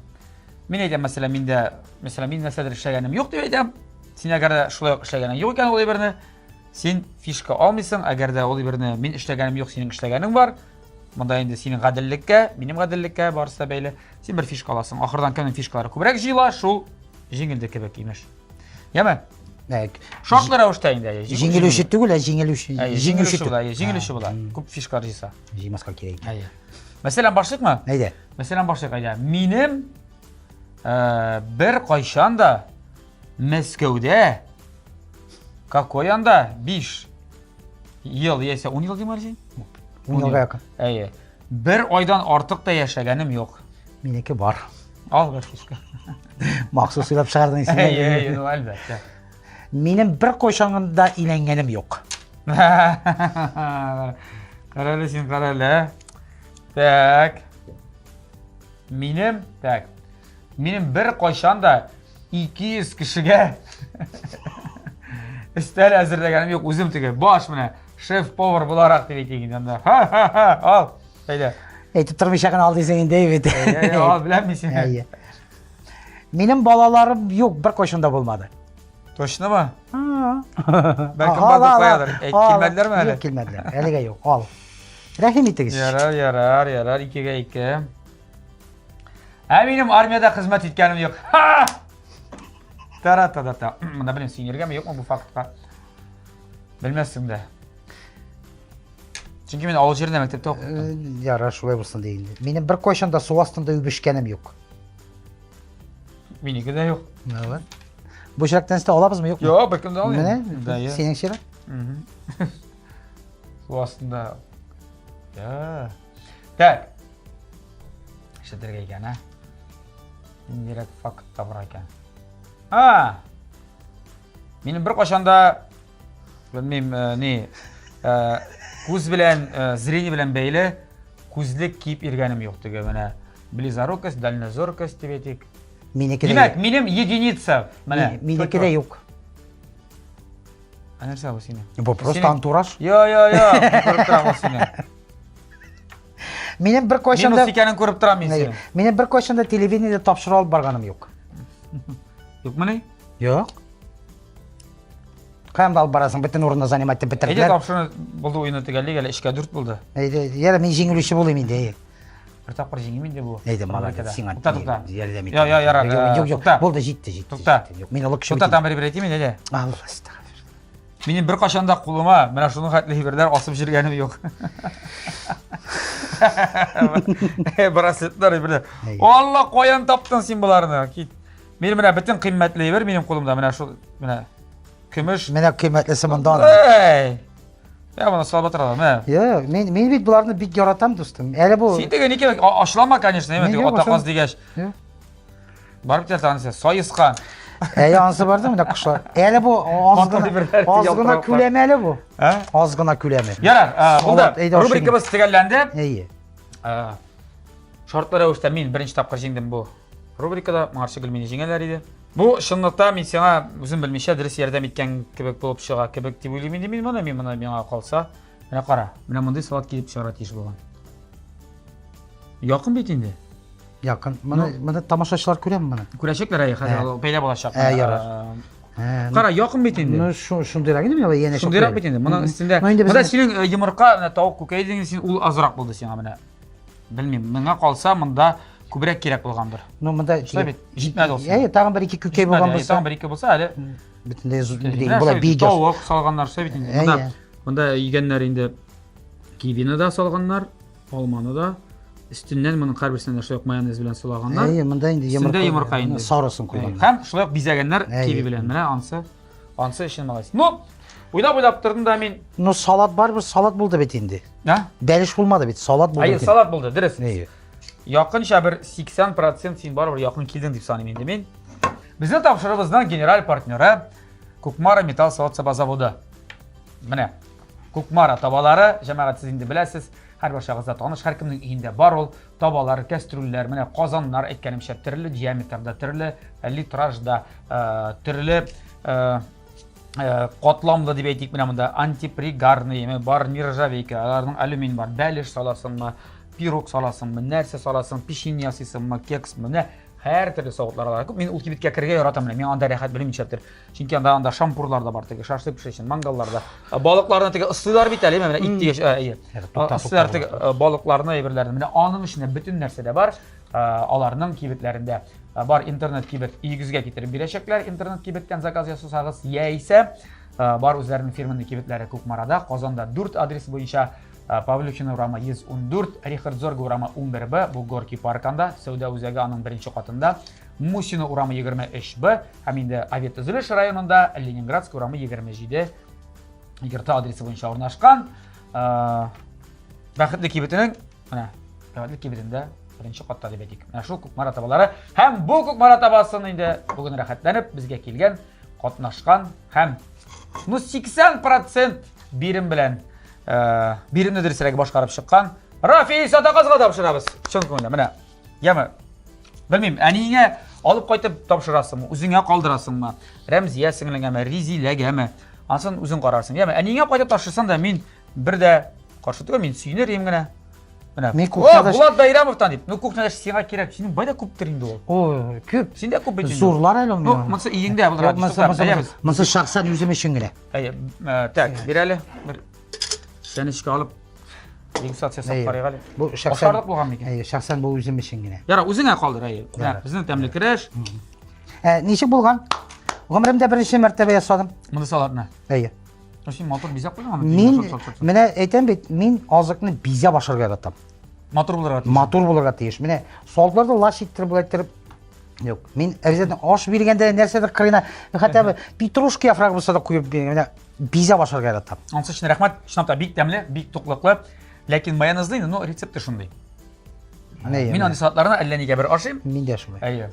A: Мин әйтәм, мәсәлән, миндә, мәсәлән, мин нәрсәдер эшләгәнем юк дип әйтәм. Син әгәр дә шулай ук эшләгәнең юк икән ул әйберне, син фишка алмыйсың. Әгәр дә ул әйберне мин эшләгәнем юк, синең эшләгәнең бар. Монда инде синең гаделлеккә, минем гаделлеккә барысы да бәйле. Син бер фишка аласың. Ахырдан кемнең фишкалары күбрәк җыела, шул җиңелде кебек, имеш. Яме?
B: Әк.
A: Шартлы рәвештә инде.
B: Җиңелүче түгел, ә җиңелүче.
A: Җиңелүче була, җиңелүче була. Күп фишкалар җыйса.
B: Җыймаска кирәк.
A: Әйе. Мәсәлән, башлыйкмы?
B: Әйдә.
A: Мәсәлән, башлыйк, әйдә. Минем э, бер кайчан да Мәскәүдә какой анда 5 ел яисә 10 ел димәр син?
B: 10 елга якын.
A: Әйе. Бер айдан артык та яшәгәнем юк.
B: Минеке бар.
A: Ал бер фишка.
B: Махсус уйлап чыгардың син.
A: Әйе, әйе, ну әлбәттә.
B: Минем бер кайчан да өйләнгәнем юк.
A: Карале син, карале. Так. Минем, так. Минем бер кайчан да 200 кешегә өстәл әзерләгәнем юк, үзем теге баш менә шеф-повар буларак дип әйтик инде анда. Ха-ха-ха, ал, әйдә.
B: Әйтеп тормыйча гына ал дисең инде бит.
A: Әйе, ал, беләм мин сине.
B: Әйе. Минем балаларым юк, бер кайчан да булмады.
A: Точномы?
B: Бәлкем
A: бардыр каядыр. Әйт, килмәделәрме әле?
B: Юк, килмәделәр. Әлегә юк. Ал. Рәхим итегез.
A: Ярар, ярар, ярар, икегә ике. Ә минем армиядә хезмәт иткәнем юк. Ха! Тара-та-та-та. Монда белмим, сөенергәме, юкмы бу фактка. Белмәссең дә. Чөнки мин авыл җирендә мәктәптә укыдым.
B: Э, ярар, шулай булсын ди инде. Минем бер кайчан да су астында үбешкәнем юк.
A: Минеке дә юк.
B: Менә. Бу чирәктән сез алабызмы, юкмы?
A: Юк, беркем дә алмый.
B: Менә, синең чирәк.
A: Су астында. Я. Так. Ишетергә икән, ә? Ниндирәк факт табыр икән? А! Минем бер кашан да белмим, э, ни, э, күз белән, э, зрение белән бәйле күзлек киеп йөргәнем юк теге менә. Близорукость, дальнозоркость дип әйтик.
B: Минеке дә
A: Димәк, минем единица. Менә.
B: Минеке дә юк.
A: Ә нәрсә бу синең?
B: Бу просто антураж.
A: Йо, йо, йо, күреп торам ул сине.
B: Минем бер кайчан да
A: Минус икәнен күреп торам мин синең.
B: Минем бер кайчан да телевидениедә тапшыру алып барганым юк.
A: Юкмыни?
B: Юк. Каян алып барасың? Бөтен урынны занимать итеп бетерделәр.
A: Әйдә тапшыруны булды уйны төгәллик әле, эшкә 4 булды.
B: Әйдә, ярар, мин җиңелүче булыйм инде. Әйе.
A: Бер тапкыр җиңим инде бу.
B: Әйдә, молодец, сиңа.
A: Тукта, тукта.
B: Ярдәм ит.
A: Я, я, ярар.
B: Юк, юк, булды, җитте, җитте.
A: Тукта.
B: Юк, мин олы кеше.
A: Тукта, там бер бер әйтим инде, әйдә.
B: Алла, астагфирулла.
A: Минем бер кашан да кулыма менә шуның хәтле әйберләр асып җиргәнем юк. Браслетлар әйберләр. Алла, каян таптың син боларны? Кит. Мин менә бөтен кыйммәтле әйбер минем кулымда, менә шул, менә көмеш.
B: Менә кыйммәтлесе монда.
A: Эй! Я моны салып утыралар, менә.
B: Юк, мин мин бит боларны бик яратам, дустым. Әле бу
A: Син теге нике ашлама, конечно, әйме, теге ата каз дигәч. Барып китә анысы, саескан.
B: Әй, анысы бар да менә кошлар. Әле бу аз гына, аз гына күләме әле бу. Аз гына күләме.
A: Ярар, булды. Рубрикабыз төгәлләнде.
B: Әйе.
A: Шартлы рәвештә мин беренче тапкыр җиңдем бу рубрикада. Моңарчы гел мине җиңәләр иде. Бу чынлыкта мин сиңа үзем белмичә дөрес ярдәм иткән кебек булып чыга кебек дип уйлыйм инде мин моны. Мин моны миңа калса. Менә кара, менә мондый салат килеп чыгарга тиеш булган. Якын бит инде.
B: Якын. Моны, ну, моны тамашачылар күрәме моны?
A: Күрәчәкләр әйе, хәзер ул пәйда булачак.
B: Ә, ярар.
A: Кара, якын бит инде.
B: Ну, шундыйрак инде миңа янәшә.
A: Шундыйрак бит инде. Моның өстендә. Монда синең йомырка, менә тавык күкәе дигән син ул азрак булды сиңа менә. Белмим, миңа калса монда күбрәк кирәк булгандыр.
B: Ну, монда
A: Шулай бит, җитмәде ул.
B: Әйе, тагын бер ике күкәй булган булса.
A: Тагын бер ике булса әле.
B: Бөтенләй болай бик.
A: Тавык салганнар, шулай бит инде. Монда монда игәннәр инде кивины да салганнар, алманы да. Өстеннән моның һәрберсенә дә шулай ук майонез белән сулаганнар.
B: Әйе, монда инде йомырка.
A: Өстендә йомырка инде.
B: Сарысын куйганнар.
A: Һәм шулай ук бизәгәннәр киви белән. Менә ансы, ансы өчен молодец. Ну, уйлап-уйлап тордым да мин.
B: Ну, салат барыбер салат булды бит инде.
A: А?
B: Бәлеш булмады бит, салат булды.
A: Әйе, салат булды, дөрес.
B: Әйе.
A: Якынча бер 80% син барыбер якын килдең дип саныйм инде мин. Безнең тапшырыбызның генераль партнеры Кукмара металл савыт-саба заводы. Менә Кукмара табалары, җәмәгать сез инде беләсез, һәр барчагызда таныш, һәркемнең өендә бар ул табалар, кәстрүлләр, менә казаннар әйткәнемчә төрле диаметрда, төрле литражда, э, төрле э, э, катламлы дип әйтик, менә монда антипригарный, бар нержавейка, аларның алюминий бар, бәлеш саласыңмы, пирог саласыңмы, нәрсә саласың, печенье ясыйсыңмы, кексмы, менә һәр төрле савытлар алар күп. Мин ул кибеткә керергә яратам, менә миңа анда рәхәт, белмим нишләптер. Чөнки анда анда шампурлар да бар теге, шашлык пешерү өчен, мангаллар да. Балыкларны теге ыслыйлар бит әле, менә ит дигәч, әйе. Ыслыйлар теге балыкларны, әйберләрне. Менә аның эчендә бөтен нәрсә дә бар. Аларның кибетләрендә бар интернет кибет өегезгә китереп бирәчәкләр, интернет кибеттән заказ ясасагыз, яисә бар үзләренең фирменный кибетләре Кукмарада, Казанда 4 адрес буенча Павлюхина урамы 114, Рихард Зорга урамы 11Б, бу Горький паркында, сәүдә үзәге аның беренче катында, Мусина урамы 23Б һәм инде Авиатөзелеш районында Ленинградский урамы 27 йорты адресы буенча урнашкан. Бәхетле кибетенең менә Бәхетле кибетендә беренче катта дип әйтик. Менә шул Кукмара табалары һәм бу Кукмара табасын инде бүген рәхәтләнеп безгә килгән, катнашкан һәм ну 80% бирем белән э, биремне дөресрәк башкарып чыккан Рафис Атаказга тапшырабыз. Чын күңелдән. Менә яме белмим, әниеңә алып кайтып тапшырасыңмы, үзеңә калдырасыңмы, Рәмзия сеңлеңәме, Ризиләгәме? Ансын үзең карарсың. Яме әниеңә кайтып тапшырсаң да мин бер дә каршы түгел, мин сөенер идем генә. Менә.
B: Мин кухняда
A: О, Булат Байрамовтан дип. Ну, кухняда сиңа кирәк. Синең байда күптер инде ул.
B: О, күп.
A: Синдә күп бит инде.
B: Зурлар әле ул
A: Ну,
B: миңа.
A: монысы өеңдә булыр.
B: Юк, монысы, монысы шәхсән үзем өчен генә.
A: Әйе, так, бир әле. Бер чәнечкә алып дегустация ясап карыйк әле.
B: Бу шәхсән
A: Ашарлык булган микән?
B: Әйе, шәхсән бу үзем өчен генә.
A: Яра, үзеңә калдыр, әйе. Менә безнең тәмле керәш.
B: Ә, ничек булган? Гомеремдә беренче мәртәбә ясадым.
A: Моны салатны.
B: Әйе.
A: Ну, син матур бизәп куйдың аны.
B: Мин менә әйтәм бит, мин азыкны бизәп ашарга яратам.
A: Матур булырга тиеш.
B: Матур булырга тиеш. Менә салатлар да лаш иттереп болай иттереп Юк, мин обязательно аш биргәндә нәрсәдер кырыйна, хотя бы петрушка яфрагы булса да куеп менә бизәп ашарга яратам.
A: Ансы өчен рәхмәт. Чынлап та бик тәмле, бик туклыклы. Ләкин майонезлы инде, но рецепты шундый. Мин андый салатларны әллә нигә бер ашыйм.
B: Мин дә шулай.
A: Әйе.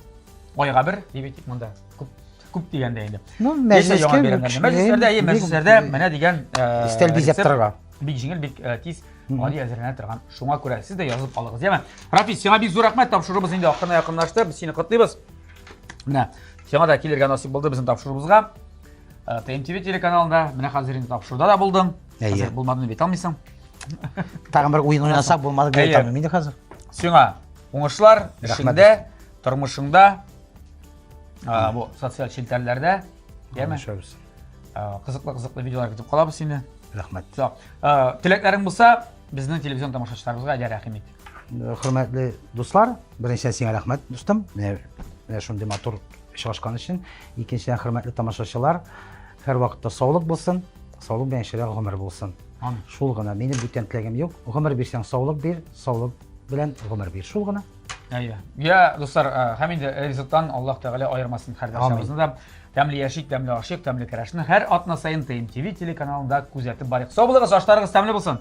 A: Айга бер, дип әйтик монда. Күп күп дигәндә инде.
B: Ну, мәҗлескә
A: мәҗлесләрдә, әйе, мәҗлесләрдә менә дигән э,
B: өстәл бизәп торырга.
A: Бик җиңел, бик э, тиз гади әзерләнә торган. Шуңа күрә сез дә язып алыгыз, яме. Рафис, сиңа бик зур рәхмәт, тапшыруыбыз инде ахырына якынлашты. Без сине котлыйбыз. Менә сиңа да килергә насыйп булды безнең тапшыруыбызга. Э, ТМТВ телеканалында менә хәзер инде тапшыруда да булдың. Хәзер булмадым дип әйтә алмыйсың.
B: Тагын бер уен уйнасак булмады дип әйтә алмыйм инде хәзер.
A: Сиңа уңышлар эшеңдә, тормышыңда, бу социаль челтәрләрдә, яме? Кызыклы кызыклы видеолар көтеп калабыз сине.
B: Рәхмәт.
A: Теләкләрең булса, безнең телевизион тамашачыларыбызга әйдә рәхим ит.
B: Хөрмәтле дуслар, беренчедән сиңа рәхмәт, дустым. Менә менә шундый матур очрашкан өчен. Икенчедән, хөрмәтле тамашачылар, һәрвакытта саулык булсын, саулык белән яшәргә гомер булсын. Шул гына, минем бүтән теләгем юк. Гомер бирсәң, саулык бир, саулык белән гомер бир. Шул гына.
A: Әйе. Я, дуслар, э, һәм инде ризыктан Аллаһ Тәгалә аермасын һәрберебезне дә. Тәмле яшик, тәмле ашыйк, тәмле керәшне һәр атна саен ТМТВ телеканалында күзәтеп барыйк. Сау булыгыз, ашларыгыз тәмле булсын.